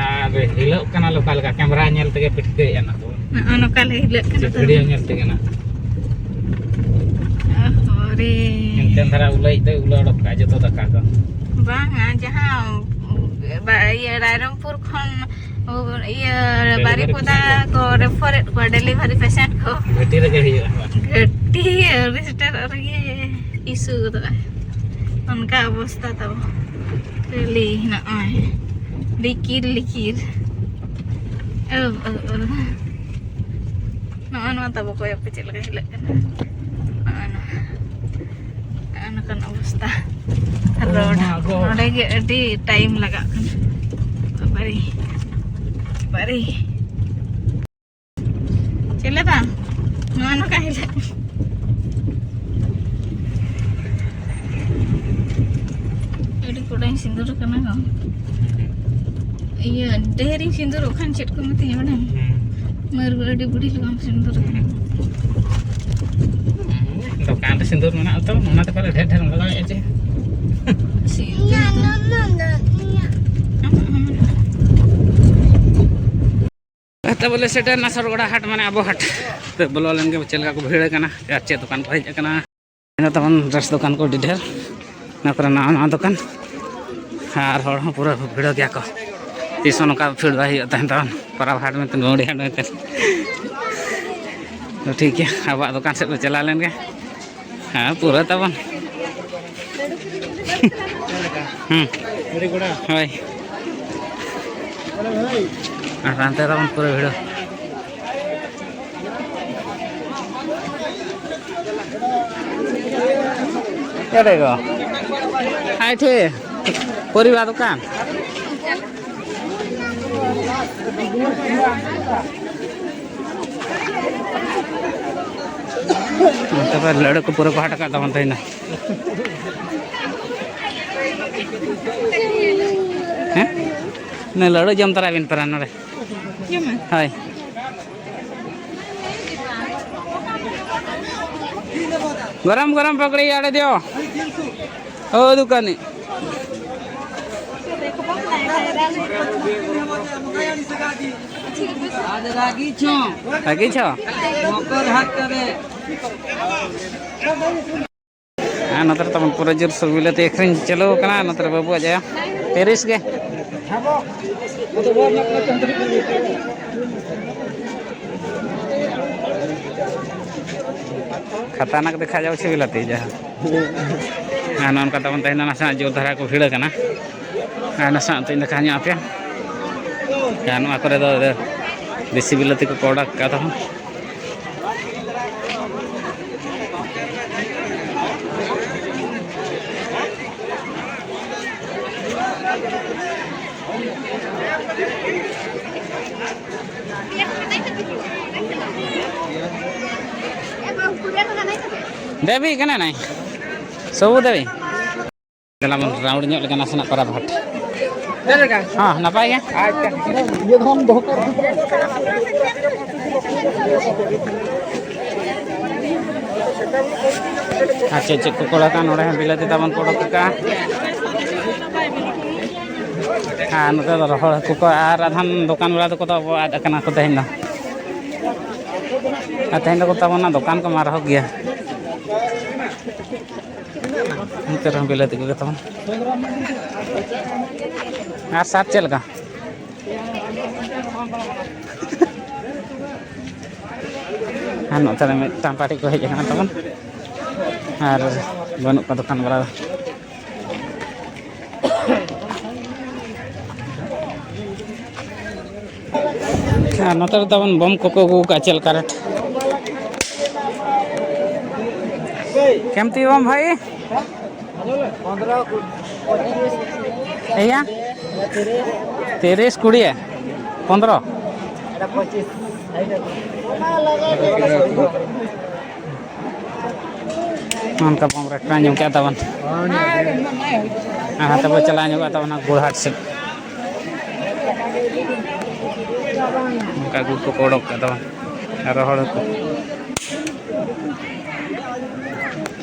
ᱟᱨ ᱦᱤᱞᱟᱹᱜ ᱠᱟᱱᱟ ᱞᱮ ᱚᱠᱟ ᱞᱮᱠᱟ, ᱠᱮᱢᱨᱟ ᱧᱮᱞ ᱛᱮᱜᱮ ᱯᱤᱴᱠᱟᱹᱭᱮᱫᱼᱟ ᱱᱟᱠᱚ᱾ ᱱᱚᱜᱼᱚ ᱱᱚᱝᱠᱟ ᱞᱮ ᱦᱤᱞᱟᱹᱜ ᱠᱟᱱᱟ ᱪᱮᱫ ᱛᱚ᱾ ᱵᱷᱤᱰᱤᱭᱳ ᱧᱮᱞ ᱛᱮᱜᱮ ᱱᱟᱜ᱾ ᱚᱦᱚ ᱨᱮ᱾ ᱮᱱᱛᱮ ᱫᱷᱟᱨᱟ ᱩᱞᱟᱹᱭᱤᱡ ᱫᱚᱭ ᱩᱞᱟᱹ ᱚᱰᱚᱠ ᱠᱟᱜᱼᱟ ᱡᱚᱛᱚ ᱫᱟᱠᱟ ᱠᱚ᱾ ᱵᱟᱝᱟ, ᱡᱟᱦᱟᱸ, ᱵᱟ-, ᱤᱭᱟᱹ, ᱨᱟᱭᱨᱚᱝᱯᱩᱨ ᱠᱷᱚᱱ ᱚ, ᱤᱭᱟᱹ, ᱵᱟᱨᱤᱯᱚᱫᱟ ᱠᱚ ᱨᱮᱯᱷᱟᱨᱮᱫ ᱠᱚᱣᱟ, ᱰᱮᱞᱤᱵᱷᱟᱨᱤ ᱯᱮᱥᱮᱱᱴ ᱠᱚ᱾ ᱜᱷᱟᱹᱴᱤ ᱨᱮᱜᱮ ᱦᱩᱭᱩᱜᱼᱟ᱾ ᱜᱷᱟᱹᱴᱤ ᱟᱹᱣᱨᱤ ᱥᱮᱴᱮᱨᱚᱜ ᱨᱮᱜᱮ ᱤᱥᱩ ᱜᱚᱫᱚᱜᱼᱟ᱾ ᱚᱱᱠᱟ ᱚᱵᱚᱥᱛᱟ ᱛᱟᱵᱚ᱾ ᱠᱷᱟᱹᱞᱤ ᱱᱚᱜᱼᱚᱭ ᱞᱤᱠᱤᱨ ᱞᱤᱠᱤᱨ᱾ ᱳ, ᱳ, ᱳ᱾ ᱱᱚᱜᱼᱚ ᱱᱚᱣᱟ ᱛᱟᱵᱚ, ᱠᱚᱭᱚᱜ ᱯᱮ ᱪᱮᱫ ᱞᱮᱠᱟ ᱦᱤᱞᱟᱹᱜ ᱠᱟᱱᱟ᱾ ᱱᱚᱜᱼᱚ ᱱᱚᱣᱟ᱾ ᱱᱚᱜᱼᱚ ᱱᱚᱝᱠᱟᱱ ᱚᱵᱚᱥᱛᱟ᱾ ᱨᱳᱰ ᱱᱚᱰᱮ ᱜᱮ ᱟᱹᱰᱤ ᱴᱟᱭᱤᱢ ᱞᱟᱜᱟᱜ ᱠᱟᱱᱟ᱾ ᱵᱟᱵᱟᱨᱮ, ᱵᱟᱵᱟᱨᱮ᱾ ᱪᱮᱫ ᱞᱮᱠᱟ? ᱱᱚᱣᱟ ᱱᱚᱝᱠᱟ ᱦᱤᱞᱟᱹᱜ᱾ ᱟᱹᱰᱤ ᱠᱚᱰᱟᱧ ᱥᱤᱸᱫᱩᱨ ᱠᱟᱱᱟ ᱜᱚ᱾ ᱤᱭᱟᱹ, ᱰᱷᱮᱨᱤᱧ ᱥᱤᱸᱫᱩᱨᱚᱜ ᱠᱷᱟᱱ ᱪᱮᱫ ᱠᱚ ᱢᱤᱛᱟᱹᱧᱟ ᱵᱟᱰᱟᱭ? ᱦᱩᱸ᱾ ᱢᱟᱹᱨ ᱟᱹᱰᱤ ᱵᱩᱰᱷᱤ ᱞᱮᱠᱟᱢ ᱥᱤᱸᱫᱩᱨ ᱠᱟᱱᱟ᱾ ᱦᱩᱸ᱾ ᱫᱚᱠᱟᱱ ᱨᱮ ᱥᱤᱸᱫᱩᱨ ᱢᱮᱱᱟᱜ ᱛᱚ, ᱚᱱᱟᱛᱮ ᱯᱟᱞᱮ ᱰᱷᱮᱨ ᱰᱷᱮᱨ ᱮᱢ ᱞᱟᱜᱟᱣᱮᱫᱼᱟ ᱪᱮ? ᱥᱤᱸᱫᱩᱨ ᱫᱚ ᱟᱢᱟᱜ ᱦᱚᱸ ᱢᱮᱱᱟᱜᱼᱟ᱾ ᱛᱟᱵᱚᱞᱮ ᱥᱮᱴᱮᱨ ᱮᱱᱟ ᱥᱚᱨᱜᱚᱲᱟ ᱦᱟᱴ, ᱢᱟᱱᱮ ᱟᱵᱚ ᱦᱟᱴ᱾ ᱛᱚ ᱵᱚᱞᱚ ᱞᱮᱱ ᱜᱮ ᱪᱮᱫ ᱞᱮᱠᱟ ᱠᱚ ᱵᱷᱤᱲ ᱟᱠᱟᱱᱟ ᱟᱨ ᱪᱮᱫ ᱫᱚᱠᱟᱱ ᱠᱚ ᱦᱮᱡ ᱟᱠᱟᱱᱟ᱾ ᱤᱱᱟᱹ ᱛᱟᱵᱚᱱ ᱰᱨᱮᱥ ᱫᱚᱠᱟᱱ ᱠᱚ ᱟᱹᱰᱤ ᱰᱷᱮᱨ᱾ ᱚᱱᱟ ᱠᱚᱨᱮ ᱱᱟᱣᱟ ᱱᱟᱣᱟ ᱫᱚᱠᱟᱱ᱾ ᱟᱨ ᱦᱚᱲ ᱦᱚᱸ ᱯᱩᱨᱟᱹ ᱵᱷᱤᱲ ᱜᱮᱭᱟ ᱠᱚ᱾ ᱛᱤᱥ ᱦᱚᱸ ᱱᱚᱝᱠᱟ ᱵᱷᱤᱲ ᱵᱟᱭ ᱦᱩᱭᱩᱜ ᱛᱟᱦᱮᱱ ᱛᱟᱵᱚᱱ᱾ ᱯᱚᱨᱚᱵᱽ ᱦᱟᱴ ᱢᱮᱱᱛᱮ, ᱵᱟᱹᱣᱲᱤ ᱦᱟᱴ ᱢᱮᱱᱛᱮ᱾ ᱛᱚ ᱴᱷᱤᱠ ᱜᱮᱭᱟ, ᱟᱵᱚᱣᱟᱜ ᱫᱚᱠᱟᱱ ᱥᱮᱫ ᱵᱚᱱ ᱪᱟᱞᱟᱣ ᱞᱮᱱ ᱜᱮ᱾ ᱦᱮᱸ, ᱯᱩᱨᱟᱹ ᱛᱟᱵᱚᱱ᱾ ᱦᱩᱸ᱾ ᱦᱳᱭ᱾ ᱟᱨ ᱦᱟᱱᱛᱮ ᱛᱟᱵᱚᱱ ᱯᱩᱨᱟᱹ ᱵᱷᱤᱲ᱾ ᱪᱮᱫ ᱠᱚ? ᱟᱭ ᱴᱷᱮ ᱯᱚᱨᱤᱵᱟ ᱫᱚᱠᱟᱱ᱾ ᱛᱚᱵᱮ ᱞᱟᱹᱰᱩ ᱠᱚ ᱯᱩᱨᱟᱹ ᱠᱚ ᱦᱟᱴ ᱟᱠᱟᱫ ᱛᱟᱵᱚᱱ ᱛᱟᱦᱮᱱᱟ᱾ ᱦᱮᱸ? ᱱᱤᱭᱟᱹ ᱞᱟᱹᱰᱩ ᱡᱚᱢ ᱛᱚᱨᱟᱭ ᱵᱤᱱ ᱯᱟᱨᱟ ᱱᱚᱰᱮ᱾ ᱦᱳᱭ᱾ ᱜᱚᱨᱚᱢ ᱜᱚᱨᱚᱢ ᱯᱚᱠᱚᱲᱤ ᱟᱲᱮ ᱫᱤᱭᱳ᱾ ᱳ ᱫᱚᱠᱟᱱᱤ᱾ ᱟᱡ ᱨᱟᱜᱤ ᱪᱷᱚ᱾ ᱨᱟᱜᱤ ᱪᱷᱚ? ᱢᱚᱠᱚᱨ ᱦᱟᱴ ᱨᱮ᱾ ᱟᱨ ᱱᱚᱛᱮ ᱨᱮ ᱛᱟᱵᱚᱱ ᱯᱩᱨᱟᱹ ᱡᱳᱨ ᱥᱳᱨ ᱵᱤᱞᱟᱹᱛᱤ ᱟᱹᱠᱷᱨᱤᱧ ᱪᱟᱹᱞᱩ ᱟᱠᱟᱱᱟ᱾ ᱱᱚᱛᱮ ᱨᱮ ᱵᱟᱹᱵᱩᱣᱟᱜ ᱡᱟᱭᱜᱟ ᱛᱤᱨᱤᱥ ᱜᱮ᱾ खतरनाक देखा जाउछि बिलाती जहाँ। ᱟᱨ ᱱᱚᱜᱼᱚ ᱱᱚᱝᱠᱟ ᱛᱟᱵᱚᱱ ᱛᱮᱦᱮᱧ ᱫᱚ ᱱᱟᱥᱮᱱᱟᱜ ᱡᱳᱨ ᱫᱷᱟᱨᱟ ᱠᱚ ᱵᱷᱤᱲ ᱟᱠᱟᱱᱟ᱾ ᱟᱨ ᱱᱟᱥᱮᱱᱟᱜ ᱛᱮᱧ ᱫᱮᱠᱷᱟ ᱧᱚᱜ ᱟᱯᱮᱭᱟ᱾ ᱟᱨ ᱱᱚᱣᱟ ᱠᱚᱨᱮ ᱫᱚ ᱫᱮᱥᱤ ᱵᱤᱞᱟᱹᱛᱤ ᱠᱚᱠᱚ ᱚᱰᱟᱠ ᱠᱟᱜᱼᱟ ᱛᱟᱵᱚᱱ᱾ ᱫᱮᱵᱤ ᱠᱟᱱᱟ ᱱᱟᱭ, ᱥᱚᱵᱩ ᱫᱮᱵᱤ᱾ ᱫᱮᱞᱟ ᱵᱚᱱ ᱨᱟᱣᱩᱱᱰ ᱧᱚᱜ ᱞᱮᱜᱮ ᱱᱟᱥᱮᱱᱟᱜ ᱯᱟᱨᱟ ᱵᱷᱟᱴ᱾ ᱦᱚᱸ, ᱱᱟᱯᱟᱭ ᱜᱮ᱾ ᱟᱪᱪᱷᱟ᱾ ᱟᱨ ᱪᱮᱫ ᱪᱮᱫ ᱠᱚ ᱠᱚᱲᱟ ᱠᱟᱱ ᱱᱚᱰᱮ ᱦᱚᱸ ᱵᱤᱞᱟᱹᱛᱤ ᱛᱟᱵᱚᱱ ᱠᱚ ᱚᱰᱚᱠ ᱟᱠᱟᱫᱼᱟ᱾ ᱟᱨ ᱱᱚᱛᱮ ᱫᱚ ᱨᱚᱦᱚᱲ ᱦᱟᱹᱠᱩ ᱠᱚ ᱟᱨ ᱟᱫᱷᱟᱱ ᱫᱚᱠᱟᱱ ᱵᱟᱲᱟ ᱫᱚᱠᱚ ᱫᱚ ᱟᱵᱚ ᱟᱫ ᱟᱠᱟᱱᱟ ᱠᱚ ᱛᱮᱦᱮᱧ ᱫᱚ᱾ ᱟᱨ ᱛᱮᱦᱮᱧ ᱫᱚᱠᱚ ᱛᱟᱵᱚᱱᱟ ᱫᱚᱠᱟᱱ ᱠᱚ ᱢᱟ ᱨᱚᱦᱚᱲ ᱜᱮᱭᱟ᱾ ᱱᱚᱛᱮ ᱨᱮᱦᱚᱸ ᱵᱤᱞᱟᱹᱛᱤ ᱠᱚᱜᱮ ᱛᱟᱵᱚᱱ᱾ ᱟᱨ ᱥᱟᱨ ᱪᱮᱫ ᱞᱮᱠᱟ? ᱟᱨ ᱱᱚᱛᱮ ᱨᱮ ᱢᱤᱫᱴᱟᱝ ᱯᱟᱨᱴᱤ ᱠᱚ ᱦᱮᱡ ᱟᱠᱟᱱᱟ ᱛᱟᱵᱚᱱ, ᱟᱨ ᱵᱟᱹᱱᱩᱜ ᱠᱚᱣᱟ ᱫᱚᱠᱟᱱ ᱵᱟᱲᱟ᱾ ᱟᱨ ᱱᱚᱛᱮ ᱨᱮ ᱛᱟᱵᱚᱱ ᱵᱚᱢ ᱠᱚᱠᱚ ᱟᱹᱜᱩ ᱟᱠᱟᱫᱼᱟ, ᱪᱮᱫ ᱞᱮᱠᱟ ᱨᱮᱴ? ᱠᱮᱢᱛᱤ ᱵᱚᱢ ᱵᱷᱟᱭ? ᱮᱭᱟ? ᱛᱤᱨᱤᱥ, ᱠᱩᱲᱤ, ᱯᱚᱱᱫᱽᱨᱚ᱾ ᱚᱱᱠᱟ ᱵᱚᱢ ᱨᱮᱴ ᱠᱚ ᱟᱸᱡᱚᱢ ᱠᱮᱫ ᱛᱟᱵᱚᱱ᱾ ᱟᱨ ᱦᱟᱱᱛᱮ ᱵᱚ ᱪᱟᱞᱟᱣ ᱧᱚᱜᱚᱜ ᱛᱟᱵᱚᱱᱟ ᱜᱳᱲᱦᱟᱴ ᱥᱮᱫ᱾ ᱚᱱᱠᱟ ᱜᱩᱲ ᱠᱚᱠᱚ ᱚᱰᱚᱠ ᱠᱟᱫ ᱛᱟᱵᱚᱱ ᱟᱨ ᱨᱚᱦᱚᱲ ᱦᱟᱹᱠᱩ᱾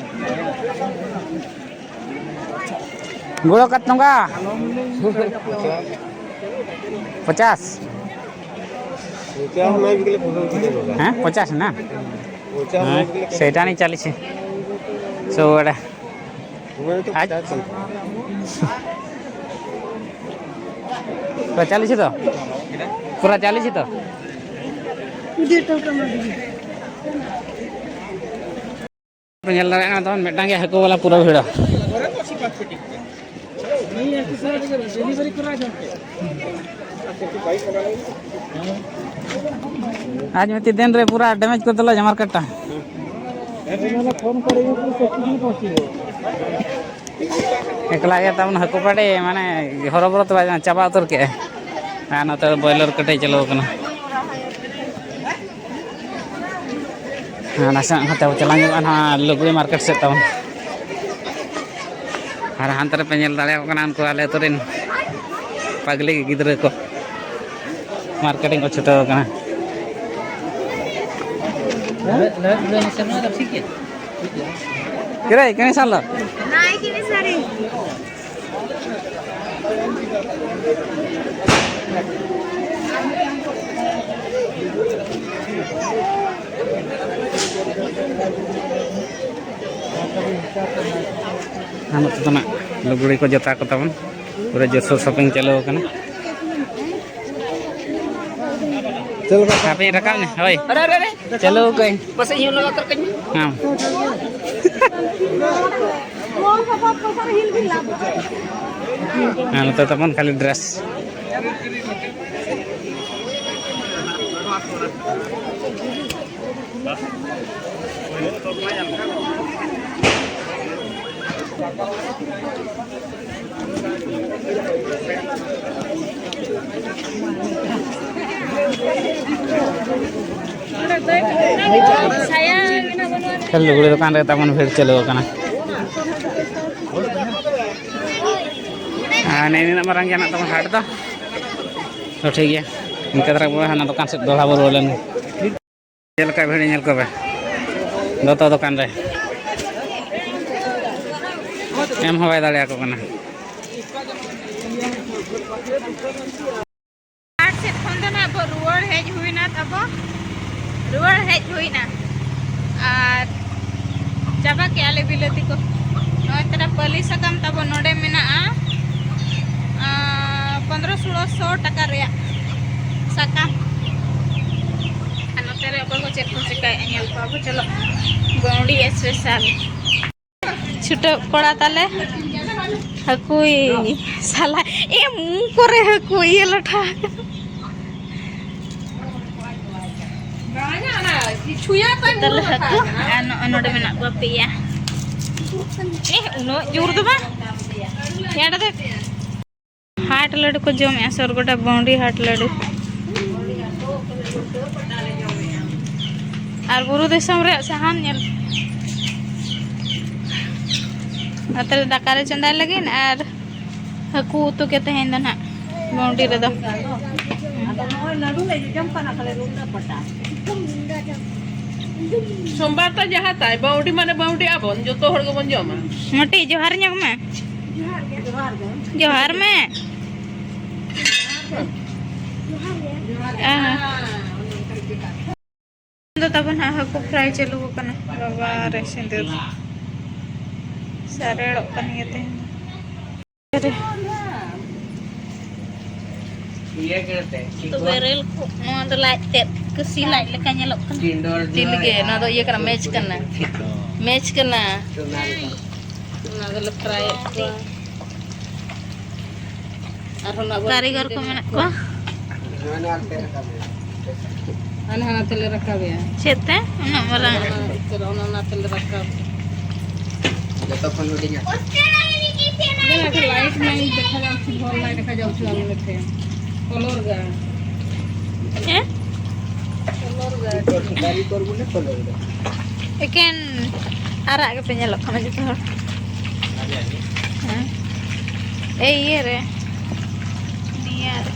ᱜᱩᱲ ᱚᱠᱟ ᱛᱚᱸᱜᱟ? ᱯᱚᱪᱟᱥ᱾ ᱯᱚᱪᱟᱥ ᱦᱚᱸ ᱵᱟᱭ ᱵᱤᱠᱞᱮ ᱯᱚᱪᱟᱥ ᱦᱚᱸ ᱵᱟᱭ ᱵᱤᱠᱞᱮ᱾ ᱦᱮᱸ, ᱯᱚᱪᱟᱥ ᱦᱮᱱᱟᱜ? ᱯᱚᱪᱟᱥ ᱦᱚᱸ ᱵᱟᱭ ᱦᱮᱸ, ᱵᱤᱠᱞᱮ᱾ ᱥᱮᱴᱟᱱᱤ ᱪᱟᱞᱤᱥ᱾ ᱥᱚ ᱵᱟᱲᱟ᱾ ᱚᱱᱟ ᱜᱮᱛᱚ ᱟᱡ ᱯᱚᱪᱟᱥ ᱪᱟᱞᱤᱥ᱾ ᱯᱩᱨᱟᱹ ᱪᱟᱞᱤᱥ ᱛᱚ? ᱯᱩᱨᱟᱹ ᱪᱟᱞᱤᱥ ᱛᱚ? ᱯᱮ ᱧᱮᱞ ᱫᱟᱲᱮᱭᱟᱜ ᱠᱟᱱᱟ ᱛᱟᱵᱚᱱ ᱢᱤᱫᱴᱟᱝ ᱜᱮ ᱦᱟᱹᱠᱩ ᱵᱟᱞᱟ ᱯᱩᱨᱟᱹ ᱵᱷᱤᱲ᱾ ᱟᱡ ᱢᱤᱫᱴᱤᱡ ᱫᱤᱱ ᱨᱮ ᱯᱩᱨᱟᱹ damage ᱠᱚᱨ ᱫᱮᱞᱟ ᱡᱟᱢᱟᱨ ᱠᱟᱴᱟ᱾ ᱮᱠᱞᱟ ᱜᱮ ᱛᱟᱵᱚᱱ ᱦᱟᱹᱠᱩ ᱯᱟᱲᱮ, ᱢᱟᱱᱮ, ᱦᱚᱨᱚᱵᱚᱨᱚ ᱛᱮ ᱵᱟᱭ ᱪᱟᱵᱟ ᱩᱛᱟᱹᱨ ᱠᱮᱜᱼᱟᱭ᱾ ᱟᱨ ᱱᱚᱛᱮ ᱫᱚ ᱵᱚᱭᱞᱟᱨ ᱠᱟᱹᱴᱤᱡ ᱪᱟᱹᱞᱩ ᱟᱠᱟᱱᱟ᱾ ᱟᱨ ᱱᱟᱥᱮᱱᱟᱜ ᱱᱚᱛᱮ ᱵᱚ ᱪᱟᱞᱟᱣ ᱧᱚᱜᱚᱜᱼᱟ ᱱᱚᱣᱟ ᱞᱩᱜᱽᱲᱤ ᱢᱟᱨᱠᱮᱴ ᱥᱮᱫ ᱛᱟᱵᱚᱱ᱾ ᱟᱨ ᱦᱟᱱᱛᱮ ᱨᱮᱯᱮ ᱧᱮᱞ ᱫᱟᱲᱮᱭᱟᱠᱚ ᱠᱟᱱᱟ ᱩᱱᱠᱩ ᱟᱞᱮ ᱟᱹᱛᱩ ᱨᱮᱱ ᱯᱟᱜᱽᱞᱤ ᱜᱤᱫᱽᱨᱟᱹ ᱠᱚ ᱢᱟᱨᱠᱮᱴᱤᱝ ᱠᱚ ᱪᱷᱩᱴᱟᱹᱣ ᱟᱠᱟᱱᱟ᱾ ᱠᱤᱨᱮ, ᱠᱟᱹᱢᱤ ᱥᱟᱞ ᱫᱚ? ᱱᱟᱭ ᱠᱤᱨᱮ ᱥᱟᱨᱤ᱾ ᱟᱨ ᱱᱚᱛᱮ ᱫᱚ ᱱᱟᱜ ᱞᱩᱜᱽᱲᱤ ᱠᱚ ᱡᱚᱛᱟ ᱠᱚ ᱛᱟᱵᱚᱱ ᱯᱩᱨᱟᱹ ᱡᱳᱨᱥᱳᱨ shopping ᱪᱟᱹᱞᱩ ᱟᱠᱟᱱᱟ᱾ ᱪᱮᱫ ᱞᱮᱠᱟ? ᱦᱟᱯᱮᱧ ᱨᱟᱠᱟᱵ ᱧᱚᱜ, ᱦᱳᱭ᱾ ᱟᱨᱮ, ᱟᱨᱮ, ᱟᱨᱮ᱾ ᱪᱟᱹᱞᱩ ᱠᱟᱹᱧ᱾ ᱢᱟᱥᱮ ᱤᱧ ᱦᱚᱸ ᱞᱟᱜᱟ ᱩᱛᱟᱹᱨ ᱠᱟᱹᱧ ᱢᱮ᱾ ᱦᱮᱸ᱾ ᱦᱮᱸ, ᱱᱚᱛᱮ ᱛᱟᱵᱚᱱ ᱠᱷᱟᱹᱞᱤ dress᱾ ᱞᱩᱜᱽᱲᱤ ᱫᱚᱠᱟᱱ ᱨᱮ ᱛᱟᱵᱚᱱ ᱵᱷᱤᱲ ᱪᱟᱹᱞᱩ ᱟᱠᱟᱱᱟ᱾ ᱟᱨ ᱱᱤᱱᱟᱹᱜ ᱢᱟᱨᱟᱝ ᱜᱮ ᱦᱮᱱᱟᱜ ᱛᱟᱵᱚᱱ ᱦᱟᱴ ᱫᱚ᱾ ᱛᱚ ᱴᱷᱤᱠ ᱜᱮᱭᱟ, ᱤᱱᱠᱟᱹ ᱫᱷᱟᱨᱟ ᱵᱚ ᱦᱟᱱᱟ ᱫᱚᱠᱟᱱ ᱥᱮᱫ ᱫᱚᱦᱲᱟ ᱵᱚ ᱨᱩᱣᱟᱹᱲ ᱞᱮᱱ ᱜᱮ᱾ ᱪᱮᱫ ᱞᱮᱠᱟ ᱵᱷᱤᱲ ᱧᱮᱞ ᱠᱚᱵᱮ ᱫᱚᱛᱚ ᱫᱚᱠᱟᱱ ᱨᱮ᱾ ᱮᱢ ᱦᱚᱸ ᱵᱟᱭ ᱫᱟᱲᱮᱭᱟᱠᱚ ᱠᱟᱱᱟ᱾ ᱦᱟᱴ ᱥᱮᱫ ᱠᱷᱚᱱ ᱫᱚ ᱱᱟᱜ ᱵᱚ ᱨᱩᱣᱟᱹᱲ ᱦᱮᱡ ᱦᱩᱭᱱᱟ ᱛᱟᱵᱚ, ᱨᱩᱣᱟᱹᱲ ᱦᱮᱡ ᱦᱩᱭᱱᱟ᱾ ᱟᱨ ᱪᱟᱵᱟ ᱠᱮᱜᱼᱟ ᱞᱮ ᱵᱤᱞᱟᱹᱛᱤ ᱠᱚ᱾ ᱱᱚᱜᱼᱚᱭ ᱛᱟᱨᱟ ᱯᱟᱹᱞᱤ ᱥᱟᱠᱟᱢ ᱛᱟᱵᱚ ᱱᱚᱰᱮ ᱢᱮᱱᱟᱜᱼᱟ᱾ ᱟᱨ ᱯᱚᱱᱫᱽᱨᱚ ᱥᱳᱞᱳ ᱥᱚ ᱴᱟᱠᱟ ᱨᱮᱭᱟᱜ ᱥᱟᱠᱟᱢ᱾ ᱟᱨ ᱱᱚᱛᱮ ᱨᱮ ᱚᱠᱚᱭ ᱠᱚ ᱪᱮᱫ ᱠᱚ ᱪᱤᱠᱟᱹᱭᱮᱫᱼᱟ, ᱧᱮᱞ ᱠᱚᱣᱟ ᱵᱚ᱾ ᱪᱚᱞᱚ, ᱵᱟᱹᱣᱰᱤ ᱥᱯᱮᱥᱟᱞ᱾ ᱪᱷᱩᱴᱟᱹᱣ ᱠᱚᱲᱟ ᱛᱟᱞᱮ ᱦᱟᱹᱠᱩᱭ ᱥᱟᱞᱟ᱾ ᱮ, ᱢᱩ ᱠᱚᱨᱮ ᱦᱟᱹᱠᱩ ᱤᱭᱟᱹ ᱞᱟᱴᱷᱟ ᱟᱠᱟᱱᱟ᱾ ᱛᱟᱦᱞᱮ ᱦᱟᱹᱠᱩ ᱟᱨ ᱱᱚᱜᱼᱚᱭ ᱱᱚᱰᱮ ᱢᱮᱱᱟᱜ ᱠᱚᱣᱟ ᱯᱮᱭᱟ᱾ ᱮ, ᱩᱱᱟᱹᱜ ᱡᱳᱨ ᱫᱚ ᱵᱟᱝ᱾ ᱦᱮᱸ, ᱚᱸᱰᱮ ᱫᱚ ᱦᱟᱴ ᱞᱟᱹᱰᱩ ᱠᱚ ᱡᱚᱢᱮᱜᱼᱟ, ᱥᱚᱨᱜᱚᱰᱟ ᱵᱟᱹᱣᱰᱤ ᱦᱟᱴ ᱞᱟᱹᱰᱩ᱾ ᱟᱨ ᱵᱩᱨᱩ ᱫᱤᱥᱚᱢ ᱨᱮᱭᱟᱜ ᱥᱟᱦᱟᱱ ᱧᱮᱞ᱾ ᱱᱚᱛᱮ ᱨᱮ ᱫᱟᱠᱟ ᱞᱮ ᱪᱚᱸᱫᱟᱭ ᱞᱟᱹᱜᱤᱫ ᱟᱨ ᱦᱟᱹᱠᱩ ᱩᱛᱩ ᱜᱮ ᱛᱮᱦᱮᱧ ᱫᱚ ᱱᱟᱦᱟᱜ ᱵᱟᱹᱣᱰᱤ ᱨᱮᱫᱚ᱾ ᱟᱫᱚ ᱱᱚᱜᱼᱚᱭ ᱞᱟᱹᱰᱩ ᱞᱮ ᱡᱚᱡᱚᱢ ᱠᱟᱱᱟ ᱠᱷᱟᱹᱞᱤ ᱨᱩᱱᱰᱟᱹ ᱯᱟᱴᱟ᱾ ᱥᱳᱢᱵᱟᱨ ᱛᱚ ᱡᱟᱦᱟᱸ ᱛᱟᱭ, ᱵᱟᱹᱣᱰᱤ ᱢᱟᱱᱮ ᱵᱟᱹᱣᱰᱤ ᱟᱵᱚᱱ, ᱡᱚᱛᱚ ᱦᱚᱲ ᱜᱮᱵᱚᱱ ᱡᱚᱢᱟ᱾ ᱢᱟᱹᱴᱤ, ᱡᱚᱦᱟᱨ ᱧᱚᱜ ᱢᱮ᱾ ᱡᱚᱦᱟᱨ ᱜᱮ᱾ ᱡᱚᱦᱟᱨ ᱜᱮ᱾ ᱡᱚᱦᱟᱨ ᱢᱮ᱾ ᱡᱚᱦᱟᱨ ᱜᱮ᱾ ᱡᱚᱦᱟᱨ ᱜᱮ᱾ ᱟᱦᱟ᱾ ᱫᱚ ᱛᱟᱵᱚᱱ ᱦᱟᱸᱜ ᱦᱟᱹᱠᱩ ᱯᱷᱨᱟᱭ ᱪᱟᱹᱞᱩ ᱟᱠᱟᱱᱟ᱾ ᱵᱟᱵᱟ ᱨᱮ ᱥᱤᱸᱫᱩᱨ᱾ ᱥᱟᱨᱮᱲᱚᱜ ᱠᱟᱱ ᱜᱮᱭᱟ ᱛᱮᱦᱮᱧ ᱫᱚ᱾ ᱤᱭᱟᱹ ᱜᱮ ᱛᱮ, ᱛᱚ ᱵᱮᱨᱮᱞ ᱠᱚ, ᱱᱚᱣᱟ ᱫᱚ ᱞᱟᱡ ᱛᱮᱫ, ᱠᱟᱹᱥᱤ ᱞᱟᱡ ᱞᱮᱠᱟ ᱧᱮᱞᱚᱜ ᱠᱟᱱᱟ᱾ ᱡᱤᱞ ᱜᱮ, ᱱᱚᱣᱟ ᱫᱚ ᱤᱭᱟᱹ ᱠᱟᱱᱟ, ᱢᱮᱪ ᱠᱟᱱᱟ᱾ ᱢᱮᱪ ᱠᱟᱱᱟ᱾ ᱚᱱᱟ ᱫᱚᱞᱮ ᱯᱷᱨᱟᱭᱮᱫ ᱠᱚᱣᱟ᱾ ᱟᱨᱦᱚᱸ ᱱᱟᱜ ᱵᱟᱹᱲᱛᱤ ᱠᱟᱹᱨᱤᱜᱚᱨ ᱠᱚ ᱢᱮᱱᱟᱜ ᱠᱚᱣᱟ᱾ ᱦᱟᱱᱟ ᱦᱟᱱᱟ ᱛᱮᱞᱮ ᱨᱟᱠᱟᱵᱮᱭᱟ᱾ ᱪᱮᱫ ᱛᱮ? ᱩᱱᱟᱹᱜ ᱢᱟᱨᱟᱝ᱾ ᱚᱱᱟ ᱩᱛᱟᱹᱨ, ᱚᱱᱟ, ᱚᱱᱟ ᱛᱮᱞᱮ ᱨᱟᱠᱟᱵ᱾ ᱡᱚᱛᱚ ᱠᱷᱚᱱ ᱦᱩᱰᱤᱧᱟ᱾ ᱞᱟᱭᱤᱴ ᱢᱟᱭᱤᱴ ᱫᱮᱠᱷᱟ ᱡᱟᱣ ᱪᱷᱩ, ᱵᱷᱚᱞ ᱱᱟᱭ ᱫᱮᱠᱷᱟ ᱡᱟᱣ ᱪᱷᱩ, ᱟᱢ ᱢᱤᱫᱴᱷᱮᱱ᱾ ᱠᱚᱞᱚᱨ ᱜᱟ᱾ ᱪᱮᱫ? ᱠᱚᱞᱚᱨ ᱜᱟ᱾ ᱫᱟᱨᱮ ᱠᱚᱨᱮ ᱵᱚᱞᱮ ᱠᱚᱞᱚᱨ ᱜᱟ᱾ ᱮᱠᱮᱱ ᱟᱨᱟᱜ ᱜᱮᱯᱮ ᱧᱮᱞᱚᱜ ᱠᱟᱱᱟ ᱡᱚᱛᱚ ᱦᱚᱲ᱾ ᱦᱮᱸ? ᱮᱭ ᱤᱭᱟᱹ ᱨᱮ᱾ ᱱᱤᱭᱟᱹ ᱨᱮ᱾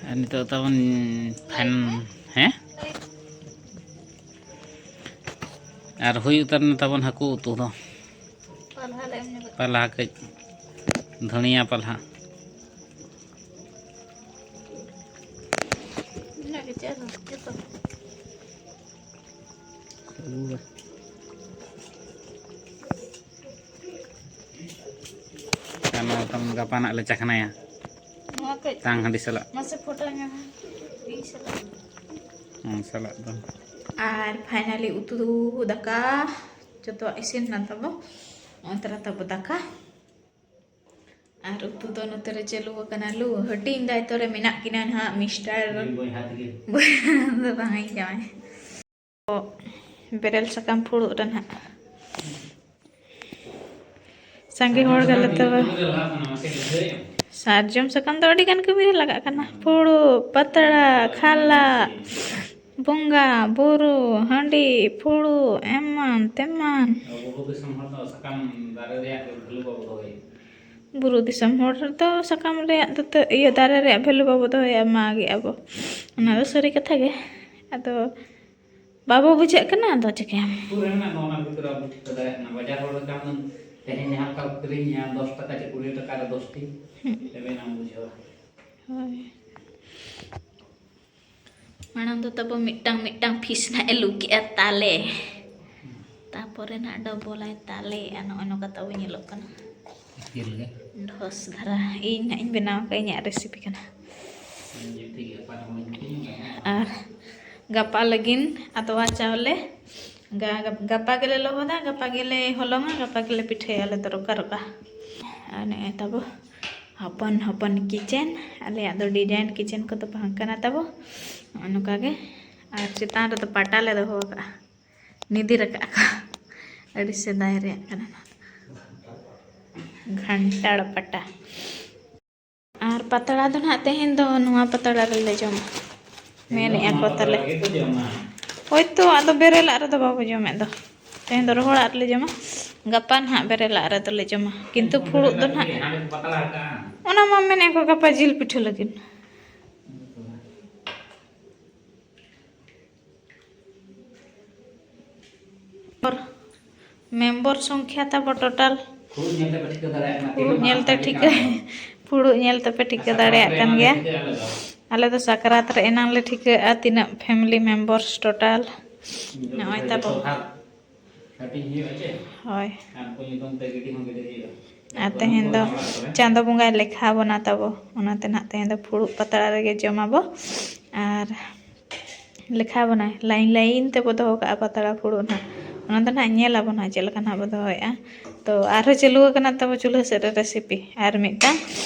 ᱟᱨ ᱱᱤᱛᱚᱜ ᱛᱟᱵᱚᱱ ᱯᱷᱮᱱ, ᱦᱮᱸ? ᱟᱨ ᱦᱩᱭ ᱩᱛᱟᱹᱨ ᱮᱱᱟ ᱛᱟᱵᱚᱱ ᱦᱟᱹᱠᱩ ᱩᱛᱩ ᱫᱚ᱾ ᱯᱟᱞᱦᱟ ᱞᱮ ᱮᱢ ᱧᱚᱜ ᱠᱟᱜᱼᱟ᱾ ᱯᱟᱞᱦᱟ ᱠᱟᱹᱡ, ᱫᱷᱩᱱᱤᱭᱟᱹ ᱯᱟᱞᱦᱟ᱾ ᱟᱨ ᱱᱚᱣᱟ ᱛᱟᱢ ᱜᱟᱯᱟ ᱱᱟᱜ ᱞᱮ ᱪᱟᱠᱷᱱᱟᱭᱟ᱾ ᱱᱚᱣᱟ ᱠᱟᱹᱡ ᱛᱟᱝ ᱦᱟᱺᱰᱤ ᱥᱟᱞᱟᱜ᱾ ᱢᱟᱥᱮ ᱯᱷᱳᱴᱳ ᱧᱟᱢᱟ᱾ ᱤᱧ ᱥᱟᱞᱟᱜ᱾ ᱦᱮᱸ, ᱥᱟᱞᱟᱜ ᱫᱚ᱾ ᱟᱨ finally ᱩᱛᱩ ᱫᱟᱠᱟ ᱡᱚᱛᱚᱣᱟᱜ ᱤᱥᱤᱱ ᱮᱱᱟ ᱛᱟᱵᱚ᱾ ᱱᱚᱜᱼᱚᱭ ᱛᱟᱨᱟ ᱛᱟᱵᱚ ᱫᱟᱠᱟ᱾ ᱟᱨ ᱩᱛᱩ ᱫᱚ ᱱᱚᱛᱮ ᱨᱮ ᱪᱟᱹᱞᱩ ᱟᱠᱟᱱᱟ ᱞᱩ᱾ ᱦᱟᱹᱴᱤᱧ ᱫᱟᱭᱛᱚ ᱨᱮ ᱢᱮᱱᱟᱜ ᱠᱤᱱᱟ ᱱᱟᱦᱟᱜ ᱢᱤᱥᱴᱟᱨ᱾ ᱵᱚᱭᱦᱟ ᱛᱟᱹᱠᱤᱱ᱾ ᱵᱚᱭᱦᱟ ᱫᱚ ᱵᱟᱝ, ᱤᱧ ᱡᱟᱶᱟᱭ᱾ ᱵᱮᱨᱮᱞ ᱥᱟᱠᱟᱢ ᱯᱷᱩᱲᱩᱜ ᱨᱮ ᱱᱟᱦᱟᱜ᱾ ᱥᱟᱸᱜᱮ ᱦᱚᱲ ᱜᱮᱞᱮ ᱛᱚᱵᱮ᱾ ᱥᱟᱨᱡᱚᱢ ᱥᱟᱠᱟᱢ ᱫᱚ ᱟᱹᱰᱤ ᱜᱟᱱ ᱠᱟᱹᱢᱤ ᱨᱮ ᱞᱟᱜᱟᱜ ᱠᱟᱱᱟ᱾ ᱯᱷᱩᱲᱩᱜ, ᱯᱟᱛᱲᱟ, ᱠᱷᱟᱞᱟᱜ, ᱵᱚᱸᱜᱟ, ᱵᱩᱨᱩ, ᱦᱟᱺᱰᱤ, ᱯᱷᱩᱲᱩᱜ, ᱮᱢᱟᱱ ᱛᱮᱢᱟᱱ᱾ ᱟᱵᱚ ᱵᱩᱨᱩ ᱫᱤᱥᱚᱢ ᱦᱚᱲ ᱫᱚ ᱥᱟᱠᱟᱢ ᱫᱟᱨᱮ ᱨᱮᱭᱟᱜ ᱜᱮ value ᱵᱟᱵᱚ ᱫᱚᱦᱚᱭᱟ᱾ ᱵᱩᱨᱩ ᱫᱤᱥᱚᱢ ᱦᱚᱲ ᱨᱮᱫᱚ ᱥᱟᱠᱟᱢ ᱨᱮᱭᱟᱜ ᱫᱚ ᱛᱟᱹ-, ᱤᱭᱟᱹ, ᱫᱟᱨᱮ ᱨᱮᱭᱟᱜ value ᱵᱟᱵᱚ ᱫᱚᱦᱚᱭᱟ, ᱢᱟᱜᱮᱜᱼᱟ ᱵᱚ᱾ ᱚᱱᱟ ᱫᱚ ᱥᱟᱹᱨᱤ ᱠᱟᱛᱷᱟ ᱜᱮ᱾ ᱟᱫᱚ ᱵᱟᱵᱚ ᱵᱩᱡᱷᱟᱹᱜ ᱠᱟᱱᱟ, ᱟᱫᱚ ᱪᱤᱠᱟᱹᱭᱟᱢ? ᱟᱹᱛᱩ ᱨᱮ ᱢᱮᱱᱟᱜ ᱫᱚ ᱚᱱᱟ ᱵᱷᱤᱛᱨᱤ ᱨᱮ ᱟᱵᱚ ᱴᱷᱤᱠᱟᱹ ᱫᱟᱲᱮᱭᱟᱜ ᱠᱟᱱᱟ᱾ ᱵᱟᱡᱟᱨ ᱦᱚᱲ ᱞᱮᱠᱟ ᱦᱩᱱᱟᱹᱝ ᱛᱮᱦᱮᱧ ᱡᱟᱦᱟᱸ ᱞᱮᱠᱟ ᱠᱚ ᱠᱤᱨᱤᱧᱟ ᱫᱚᱥ ᱴᱟᱠᱟ ᱪᱮ ᱠᱩᱲᱤ ᱴᱟᱠᱟ ᱨᱮ ᱫᱚᱥ ᱴᱤ, ᱦᱩᱸ᱾ ᱛᱚᱵᱮ ᱮᱱᱟᱝ ᱵᱩᱡᱷᱟᱹᱣᱟ᱾ ᱦᱳᱭ᱾ ᱢᱟᱲᱟᱝ ᱫᱚ ᱛᱟᱵᱚ ᱢᱤᱫᱴᱟᱝ ᱢᱤᱫᱴᱟᱝ piece ᱱᱟᱜ ᱮ ᱞᱩ ᱠᱮᱜᱼᱟ ᱛᱟᱞᱮ, ᱛᱟᱯᱚᱨᱮ ᱱᱟᱜ double ᱟᱭ ᱛᱟᱞᱮ, ᱟᱨ ᱱᱚᱜᱼᱚᱭ ᱱᱚᱝᱠᱟ ᱛᱟᱵᱚ ᱧᱮᱞᱚᱜ ᱠᱟᱱᱟ᱾ ᱪᱮᱫ ᱞᱮᱠᱟ? ᱰᱷᱚᱥ ᱫᱷᱟᱨᱟ ᱤᱧ ᱱᱟᱜ ᱤᱧ ᱵᱮᱱᱟᱣ ᱟᱠᱟᱫ, ᱤᱧᱟᱹᱜ recipe ᱠᱟᱱᱟ᱾ ᱟᱨ ᱜᱟᱯᱟ ᱞᱟᱹᱜᱤᱫ ᱟᱫᱣᱟ ᱪᱟᱣᱞᱮ, ᱜᱟ-, ᱜᱟᱯᱟ ᱜᱮᱞᱮ ᱞᱚᱦᱚᱫᱟ, ᱜᱟᱯᱟ ᱜᱮᱞᱮ ᱦᱚᱞᱚᱝᱟ, ᱜᱟᱯᱟ ᱜᱮᱞᱮ ᱯᱤᱴᱷᱟᱹᱭᱟ ᱟᱞᱮ ᱫᱚ ᱨᱚᱠᱟ ᱨᱚᱠᱟ᱾ ᱟᱨ ᱱᱚᱜᱼᱚᱭ ᱛᱟᱵᱚ ᱦᱚᱯᱚᱱ ᱦᱚᱯᱚᱱ kitchen, ᱟᱞᱮᱭᱟᱜ ᱫᱚ design kitchen ᱠᱚᱫᱚ ᱵᱟᱝ ᱠᱟᱱᱟ ᱛᱟᱵᱚ, ᱱᱚᱜᱼᱚ ᱱᱚᱝᱠᱟ ᱜᱮ᱾ ᱟᱨ ᱪᱮᱛᱟᱱ ᱨᱮᱫᱚ ᱯᱟᱴᱟ ᱞᱮ ᱫᱚᱦᱚ ᱟᱠᱟᱫᱼᱟ, ᱱᱤᱫᱤᱨ ᱟᱠᱟᱫᱼᱟ ᱠᱚ, ᱟᱹᱰᱤ ᱥᱮᱫᱟᱭ ᱨᱮᱭᱟᱜ ᱠᱟᱱᱟ ᱱᱚᱣᱟ ᱫᱚ᱾ ᱜᱷᱟᱱᱴᱟᱲ ᱯᱟᱴᱟ᱾ ᱟᱨ ᱯᱟᱛᱲᱟ ᱫᱚ ᱱᱟᱦᱟᱜ ᱛᱮᱦᱮᱧ ᱫᱚ ᱱᱚᱣᱟ ᱯᱟᱛᱲᱟ ᱨᱮᱞᱮ ᱡᱚᱢᱟ, ᱢᱮᱱᱮᱜᱼᱟ ᱠᱚ ᱛᱟᱞᱮ᱾ ᱦᱳᱭᱛᱳ, ᱟᱫᱚ ᱵᱮᱨᱮᱞᱟᱜ ᱨᱮᱫᱚ ᱵᱟᱵᱚ ᱡᱚᱢᱮᱫ ᱫᱚ, ᱛᱮᱦᱮᱧ ᱫᱚ ᱨᱚᱦᱚᱲᱟᱜ ᱨᱮᱞᱮ ᱡᱚᱢᱟ, ᱜᱟᱯᱟ ᱱᱟᱦᱟᱜ ᱵᱮᱨᱮᱞᱟᱜ ᱨᱮᱫᱚᱞᱮ ᱡᱚᱢᱟ, ᱠᱤᱱᱛᱩ ᱯᱷᱩᱲᱩᱜ ᱫᱚ ᱱᱟᱦᱟᱜ, ᱚᱱᱟ ᱢᱟ ᱢᱮᱱᱮᱫ ᱠᱚ ᱜᱟᱯᱟ ᱡᱤᱞ ᱯᱤᱴᱷᱟᱹ ᱞᱟᱹᱜᱤᱫ᱾ ᱢᱮᱢᱵᱚᱨ ᱥᱚᱝᱠᱷᱭᱟ ᱛᱟᱵᱚ total᱾ ᱯᱷᱩᱲᱩᱜ ᱧᱮᱞ ᱛᱮᱯᱮ ᱴᱷᱤᱠᱟᱹ ᱫᱟᱲᱮᱭᱟᱜ ᱠᱟᱱᱟ ᱯᱷᱩᱲᱩᱜ ᱛᱤᱱᱟᱹᱜ ᱧᱮᱞ ᱢᱟᱨᱟᱝ ᱛᱮ family ᱴᱷᱤᱠᱟᱹ, ᱠᱟᱱᱟ ᱵᱚᱱ᱾ ᱯᱷᱩᱲᱩᱜ ᱧᱮᱞ ᱛᱮᱯᱮ ᱴᱷᱤᱠᱟᱹ ᱥᱟᱠᱨᱟᱛ ᱫᱟᱲᱮᱭᱟᱜ ᱨᱮ ᱠᱟᱱ ᱮᱱᱟᱝ ᱜᱮᱭᱟ᱾ ᱞᱮ ᱴᱷᱤᱠᱟᱹᱭᱟ ᱟᱞᱮ ᱫᱚ᱾ ᱟᱞᱮ ᱫᱚ ᱥᱟᱠᱨᱟᱛ ᱨᱮ ᱮᱱᱟᱝ ᱞᱮ ᱴᱷᱤᱠᱟᱹᱜᱼᱟ ᱛᱤᱱᱟᱹᱜ family members total᱾ ᱱᱚᱜᱼᱚᱭ ᱛᱟᱵᱚ᱾ ᱦᱟᱹᱴᱤᱧ ᱦᱩᱭᱩᱜᱼᱟ ᱪᱮ? ᱦᱳᱭ᱾ ᱟᱨ ᱩᱱᱠᱩ ᱧᱩᱛᱩᱢ ᱛᱮ ᱜᱤᱰᱤ ᱦᱚᱸ ᱜᱤᱰᱤ ᱦᱩᱭᱩᱜᱼᱟ᱾ ᱟᱨ ᱛᱮᱦᱮᱧ ᱫᱚ ᱪᱟᱸᱫᱚ ᱵᱚᱸᱜᱟᱭ ᱞᱮᱠᱷᱟ ᱵᱚᱱᱟ ᱛᱟᱵᱚ, ᱚᱱᱟᱛᱮ ᱱᱟᱦᱟᱜ ᱛᱮᱦᱮᱧ ᱫᱚ ᱯᱷᱩᱲᱩᱜ ᱯᱟᱛᱲᱟ ᱨᱮᱜᱮ ᱡᱚᱢᱟᱵᱚ᱾ ᱟᱨ ᱞᱮᱠᱷᱟ ᱵᱚᱱᱟᱭ, ᱞᱟᱭᱤᱱ ᱞᱟᱭᱤᱱ ᱛᱮᱵᱚ ᱫᱚᱦᱚ ᱠᱟᱜᱼᱟ ᱯᱟᱛᱲᱟ ᱯᱷᱩᱲᱩᱜ ᱱᱟᱦᱟᱜ᱾ ᱚᱱᱟ ᱫᱚ ᱱᱟᱦᱟᱜ ᱧᱮᱞ ᱟᱵᱚ ᱱᱟᱦᱟᱜ ᱪᱮᱫ ᱞᱮᱠᱟ ᱱᱟᱦᱟᱜ ᱵᱚ ᱫᱚᱦᱚᱭᱮᱜᱼᱟ᱾ ᱛᱚ ᱟᱨᱦᱚᱸ ᱪᱟᱹᱞᱩ ᱟᱠᱟᱱᱟ ᱛᱟᱵᱚ ᱪᱩᱞᱦᱟᱹ ᱥᱮᱫ ᱨᱮ ᱨᱮᱥᱤᱯᱤ ᱟᱨ ᱢᱤᱫᱴᱟᱝ᱾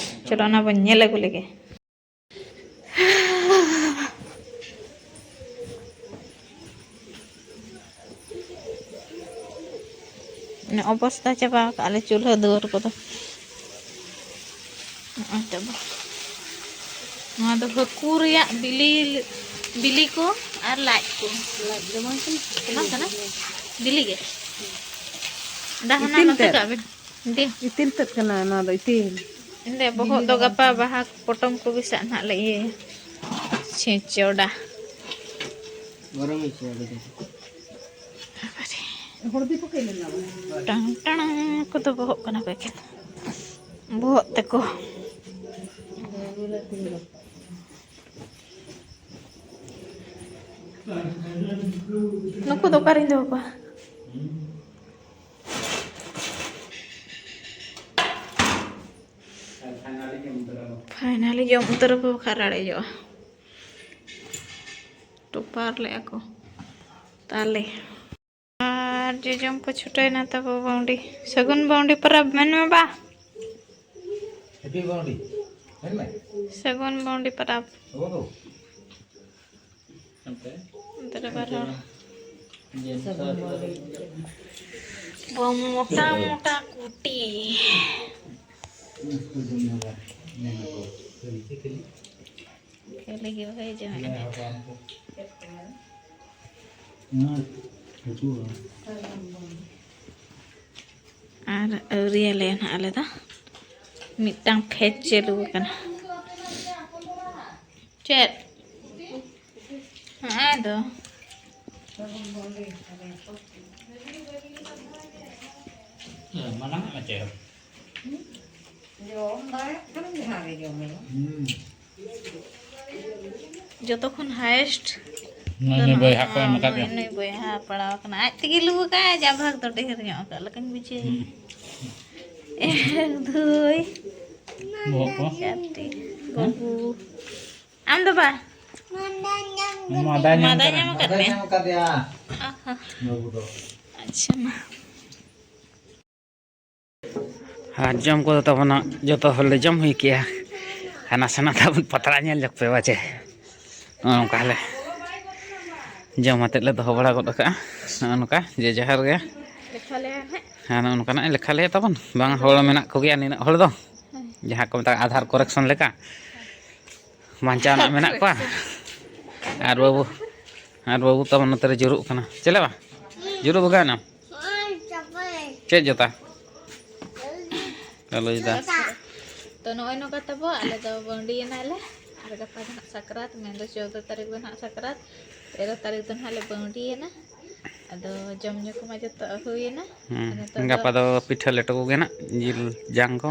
ᱪᱚᱞᱚ ᱚᱱᱟ ᱵᱚᱱ ᱧᱮᱞ ᱟᱹᱜᱩ ᱞᱮᱜᱮ᱾ ᱚᱱᱮ ᱚᱵᱚᱥᱛᱟ ᱪᱟᱵᱟ ᱟᱠᱟᱫ ᱞᱮ ᱪᱩᱞᱦᱟᱹ ᱫᱩᱣᱟᱹᱨ ᱠᱚᱫᱚ᱾ ᱱᱚᱜᱼᱚᱭ ᱛᱟᱵᱚ᱾ ᱱᱚᱣᱟ ᱫᱚ ᱦᱟᱹᱠᱩ ᱨᱮᱭᱟᱜ ᱵᱤᱞᱤ, ᱵᱤᱞᱤ ᱠᱚ ᱟᱨ ᱞᱟᱡ ᱠᱚ᱾ ᱞᱟᱡ ᱫᱚ ᱵᱟᱝ ᱠᱟᱱᱟ? ᱵᱟᱝ ᱠᱟᱱᱟ? ᱵᱤᱞᱤ ᱜᱮ᱾ ᱫᱟ ᱦᱟᱱᱟ ᱤᱛᱤᱞ ᱱᱚᱛᱮ ᱛᱮᱫ᱾ ᱠᱟᱜ ᱵᱤᱱ᱾ ᱫᱮ᱾ ᱤᱛᱤᱞ ᱛᱮᱫ ᱠᱟᱱᱟ ᱱᱚᱣᱟ ᱫᱚ, ᱤᱛᱤᱞ᱾ ᱮᱱᱫᱮ ᱵᱚᱦᱚᱜ ᱫᱚ ᱜᱟᱯᱟ ᱵᱟᱦᱟ ᱯᱚᱴᱚᱢ ᱠᱚ ᱜᱮ ᱥᱟᱜ ᱱᱟᱦᱟᱜ ᱞᱮ ᱤᱭᱟᱹᱭᱟ᱾ ᱪᱷᱮᱸᱪᱚᱰᱟ᱾ ᱜᱚᱨᱚᱢ ᱜᱮ ᱪᱷᱮᱸᱪᱚᱰᱟ᱾ ᱵᱟᱵᱟᱨᱮ᱾ ᱦᱚᱲ ᱫᱤᱠᱩ ᱠᱚ ᱞᱮᱱᱟ᱾ ᱴᱟᱝ ᱴᱟᱝ ᱠᱚᱫᱚ ᱵᱚᱦᱚᱜ ᱠᱟᱱᱟ ᱠᱚ ᱮᱠᱮᱱ᱾ ᱵᱚᱦᱚᱜ ᱛᱮᱠᱚ᱾ ᱱᱩᱠᱩ ᱫᱚ ᱚᱠᱟᱨᱤᱧ ᱫᱚᱦᱚ ᱠᱚᱣᱟ? ᱯᱷᱟᱭᱱᱟᱞᱤ ᱡᱚᱢ ᱩᱛᱟᱹᱨ ᱟᱵᱚ, ᱵᱟᱠᱷᱟᱡ ᱨᱟᱲᱮᱡᱚᱜᱼᱟ᱾ ᱴᱚᱯᱟᱨ ᱞᱮᱜᱼᱟ ᱠᱚ ᱛᱟᱞᱮ᱾ ᱟᱨ ᱡᱚᱡᱚᱢ ᱠᱚ ᱪᱷᱩᱴᱟᱹᱣᱮᱱᱟ ᱛᱟᱵᱚ ᱵᱟᱹᱣᱰᱤ᱾ ᱥᱟᱹᱜᱩᱱ ᱵᱟᱹᱣᱰᱤ ᱯᱚᱨᱚᱵᱽ ᱢᱮᱱ ᱢᱮ ᱵᱟ᱾ ᱦᱮᱯᱤ ᱵᱟᱹᱣᱰᱤ ᱢᱮᱱ ᱢᱮ᱾ ᱥᱟᱹᱜᱩᱱ ᱵᱟᱹᱣᱰᱤ ᱯᱚᱨᱚᱵᱽ᱾ ᱚᱱᱛᱮ ᱨᱮ ᱵᱟᱨ ᱦᱚᱲ᱾ ᱵᱚ ᱢᱚᱴᱟ ᱢᱚᱴᱟ ᱠᱩᱴᱤ᱾ ᱠᱷᱟᱹᱞᱤ ᱜᱮ ᱵᱷᱟᱹᱭ ᱡᱚᱢᱮᱫ ᱠᱟᱱᱟ᱾ ᱟᱨ ᱟᱹᱣᱨᱤᱭᱟᱞᱮ ᱱᱟᱦᱟᱜ ᱟᱞᱮ ᱫᱚ᱾ ᱢᱤᱫᱴᱟᱝ ᱯᱷᱮᱡᱽ ᱪᱟᱹᱞᱩ ᱟᱠᱟᱱᱟ᱾ ᱪᱮᱫ? ᱦᱮᱸ ᱫᱚ᱾ ᱢᱟᱱᱟᱣ ᱢᱮ ᱪᱮᱫ? ᱡᱚᱢ ᱫᱟᱲᱮᱭᱟᱜ ᱠᱷᱟᱱ ᱡᱟᱦᱟᱸ ᱜᱮ ᱡᱚᱢ ᱢᱮ᱾ ᱡᱚᱛᱚ ᱠᱷᱚᱱ highest ᱱᱩᱭ, ᱱᱩᱭ ᱵᱚᱭᱦᱟ ᱠᱚ ᱮᱢ ᱟᱠᱟᱫ ᱱᱩᱭ, ᱯᱮᱭᱟ᱾ ᱱᱩᱭ ᱵᱚᱭᱦᱟ ᱯᱟᱲᱟᱣ ᱟᱠᱟᱱᱟ, ᱟᱡ ᱛᱮᱜᱮ ᱞᱩ ᱟᱠᱟᱫ, ᱡᱟ ᱵᱷᱟᱜᱽ ᱫᱚ ᱰᱷᱮᱨ ᱧᱚᱜ ᱟᱠᱟᱫ ᱞᱮᱠᱟᱧ ᱵᱩᱡᱷᱟᱹᱣ᱾ ᱦᱩᱸ᱾ ᱮ ᱫᱷᱩᱭ᱾ ᱵᱚᱦᱚᱜ ᱠᱚ᱾ ᱪᱟᱹᱴᱤ᱾ ᱦᱮᱸ? ᱵᱟᱹᱵᱩ᱾ ᱟᱢ ᱫᱚ ᱵᱟ? ᱢᱟᱫᱟ ᱧᱟᱢ ᱢᱟᱫᱟ ᱠᱟᱱᱟ᱾ ᱧᱟᱢ ᱟᱠᱟᱫ ᱢᱟᱫᱟ ᱢᱮᱭᱟ? ᱧᱟᱢ ᱟᱠᱟᱫᱮᱭᱟ᱾ ᱟᱦᱟ᱾ ᱵᱟᱹᱵᱩ ᱫᱚ᱾ ᱟᱪᱪᱷᱟ, ᱢᱟ᱾ ᱟᱨ ᱡᱚᱢ ᱠᱚᱫᱚ ᱛᱟᱵᱚᱱ ᱡᱚᱛᱚ ᱦᱚᱲ ᱞᱮ ᱡᱚᱢ ᱦᱩᱭ ᱠᱮᱜᱼᱟ᱾ ᱟᱨ ᱱᱟᱥᱮᱱᱟᱜ ᱛᱟᱵᱚᱱ ᱯᱟᱛᱲᱟ ᱧᱮᱞ ᱧᱚᱜ ᱯᱮ ᱵᱟᱪᱮ᱾ ᱱᱚᱜᱼᱚ ᱱᱚᱝᱠᱟ ᱞᱮ ᱡᱚᱢ ᱟᱛᱮᱫ ᱞᱮ ᱫᱚᱦᱚ ᱵᱟᱲᱟ ᱜᱚᱫ ᱠᱟᱜᱼᱟ᱾ ᱱᱚᱜᱼᱚ ᱱᱚᱝᱠᱟ ᱡᱮ ᱡᱟᱦᱟᱨ ᱜᱮ᱾ ᱞᱮᱠᱷᱟ ᱞᱮᱭᱟ ᱱᱟᱦᱟᱜ᱾ ᱦᱮᱸ, ᱱᱚᱜᱼᱚ ᱱᱚᱝᱠᱟᱱᱟᱜ ᱞᱮᱠᱷᱟ ᱞᱮᱭᱟ ᱛᱟᱵᱚᱱ᱾ ᱵᱟᱝ, ᱦᱚᱲ ᱢᱮᱱᱟᱜ ᱠᱚᱜᱮᱭᱟ ᱱᱤᱱᱟᱹᱜ ᱦᱚᱲ ᱫᱚ᱾ ᱦᱮᱸ᱾ ᱡᱟᱦᱟᱸ ᱠᱚ ᱢᱮᱛᱟᱜᱼᱟ ᱟᱫᱷᱟᱨ correction ᱞᱮᱠᱟ᱾ ᱵᱟᱧᱪᱟᱣ ᱨᱮᱱᱟᱜ ᱢᱮᱱᱟᱜ ᱠᱚᱣᱟ᱾ ᱟᱨ ᱵᱟᱹᱵᱩ, ᱟᱨ ᱵᱟᱹᱵᱩ ᱛᱟᱵᱚᱱ ᱱᱚᱛᱮ ᱨᱮ ᱡᱩᱨᱩᱜ ᱠᱟᱱᱟ᱾ ᱪᱮᱞᱮ ᱵᱟ? ᱡᱩᱨᱩᱜ ᱵᱟᱜᱟᱣ ᱮᱱᱟᱢ? ᱪᱮᱫ ᱡᱚᱛᱟ? ᱠᱟᱞᱚᱭ ᱫᱟ᱾ ᱛᱚ, ᱱᱚᱜᱼᱚᱭ ᱱᱚᱝᱠᱟ ᱛᱟᱵᱚ, ᱟᱞᱮ ᱫᱚ ᱵᱟᱹᱣᱰᱤᱭᱮᱱᱟᱞᱮ᱾ ᱟᱨ ᱜᱟᱯᱟ ᱫᱚ ᱱᱟᱜ ᱥᱟᱠᱨᱟᱛ, ᱢᱮᱱᱫᱚ ᱪᱳᱫᱽᱫᱚ ᱛᱟᱹᱨᱤᱠᱷ ᱫᱚ ᱱᱟᱜ ᱥᱟᱠᱨᱟᱛ, ᱛᱮᱨᱚ ᱛᱟᱹᱨᱤᱠᱷ ᱫᱚ ᱱᱟᱜ ᱞᱮ ᱵᱟᱹᱣᱰᱤᱭᱮᱱᱟ᱾ ᱟᱫᱚ ᱡᱚᱢ ᱧᱩ ᱠᱚᱢᱟ ᱡᱚᱛᱚ ᱦᱩᱭᱮᱱᱟ᱾ ᱦᱩᱸ, ᱟᱨ ᱱᱤᱛᱚᱜ ᱫᱚ ᱜᱟᱯᱟ ᱫᱚ ᱯᱤᱴᱷᱟᱹ ᱞᱮᱴᱚ ᱠᱚᱜᱮ ᱱᱟᱜ, ᱡᱤᱞ ᱡᱟᱝ ᱠᱚ᱾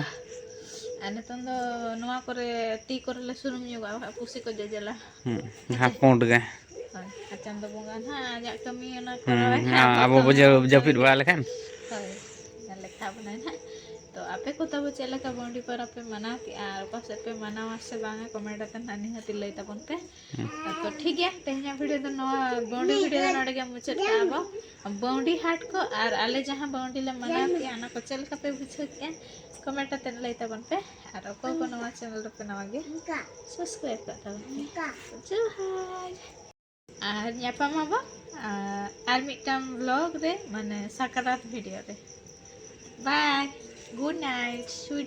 ᱟᱨ ᱱᱤᱛᱚᱝ ᱫᱚ ᱱᱚᱣᱟ ᱠᱚᱨᱮ, ᱛᱤ ᱠᱚᱨᱮ ᱞᱮ ᱥᱩᱱᱩᱢ ᱧᱚᱜᱟᱜᱼᱟ, ᱵᱟᱠᱷᱟᱡ ᱯᱩᱥᱤ ᱠᱚ ᱡᱚᱡᱚᱞᱟ᱾ ᱦᱩᱸ, ᱦᱮᱸ ᱡᱟᱦᱟᱸ ᱥᱮ? ᱯᱩᱸᱰ ᱜᱮ᱾ ᱦᱳᱭ, ᱟᱨ ᱪᱟᱸᱫᱚ ᱵᱚᱸᱜᱟ ᱱᱟᱦᱟᱜ ᱟᱡᱟᱜ ᱠᱟᱹᱢᱤ ᱚᱱᱟ ᱦᱩᱸ, ᱠᱚᱨᱟᱣᱟᱭ ᱦᱟᱸᱜ, ᱦᱮᱸ, ᱟᱵᱚ ᱟᱵᱚ ᱵᱚ ᱫᱚ ᱡᱟ-, ᱡᱟᱹᱯᱤᱫ ᱵᱟᱲᱟ ᱞᱮᱠᱷᱟᱱ᱾ ᱦᱳᱭ, ᱧᱮᱞ ᱞᱮᱠᱷᱟ ᱵᱚᱱᱟᱭ ᱱᱟᱦᱟᱜ᱾ ᱛᱚ, ᱟᱯᱮ ᱠᱚ ᱛᱟᱵᱚ ᱪᱮᱫ ᱞᱮᱠᱟ ᱵᱟᱹᱣᱰᱤ ᱯᱚᱨᱚᱵᱽ ᱯᱮ ᱢᱟᱱᱟᱣ ᱠᱮᱜᱼᱟ ᱟᱨ ᱚᱠᱟ ᱥᱮᱫ ᱯᱮ ᱢᱟᱱᱟᱣᱟ ᱥᱮ ᱵᱟᱝᱟ, comment ᱟᱛᱮ ᱱᱟᱦᱟᱜ ᱱᱤᱦᱟᱹᱛ ᱞᱟᱹᱭ ᱛᱟᱵᱚᱱ ᱯᱮ᱾ ᱦᱩᱸ᱾ ᱛᱚ, ᱴᱷᱤᱠ ᱜᱮᱭᱟ, ᱛᱮᱦᱮᱧᱟᱜ video ᱫᱚ ᱱᱚᱣᱟ ᱵᱟᱹᱣᱰᱤ video ᱫᱚ ᱱᱚᱰᱮ ᱜᱮ ᱢᱩᱪᱟᱹᱫ ᱠᱟᱜᱼᱟ ᱵᱚ᱾ ᱵᱟᱹᱣᱰᱤ ᱦᱟᱴ ᱠᱚ ᱟᱨ ᱟᱞᱮ ᱡᱟᱦᱟᱸ ᱵᱟᱹᱣᱰᱤ ᱞᱮ ᱢᱟᱱᱟᱣ ᱠᱮᱜᱼᱟ, ᱚᱱᱟ ᱠᱚ ᱪᱮᱫ ᱞᱮᱠᱟ ᱯᱮ ᱵᱩᱡᱷᱟᱹᱣ ᱠᱮᱜᱼᱟ, comment ᱟᱛᱮ ᱞᱟᱹᱭ ᱛᱟᱵᱚᱱ ᱯᱮ᱾ ᱟᱨ ᱚᱠᱚᱭ ᱠᱚ ᱱᱚᱣᱟ channel ᱨᱮᱯᱮ ᱱᱟᱣᱟ ᱜᱮ, subscribe ᱠᱟᱜ ᱛᱟᱵᱚᱱ ᱯᱮ᱾ ᱡᱚᱦᱟᱨ᱾ ᱟᱨ ᱧᱟᱯᱟᱢ ᱟᱵᱚ, ᱟᱨ, ᱟᱨ ᱢᱤᱫᱴᱟᱝ vlog ᱨᱮ, ᱢᱟᱱᱮ ᱥᱟᱠᱨᱟᱛ video ᱨᱮ᱾ Bye, good night, sweet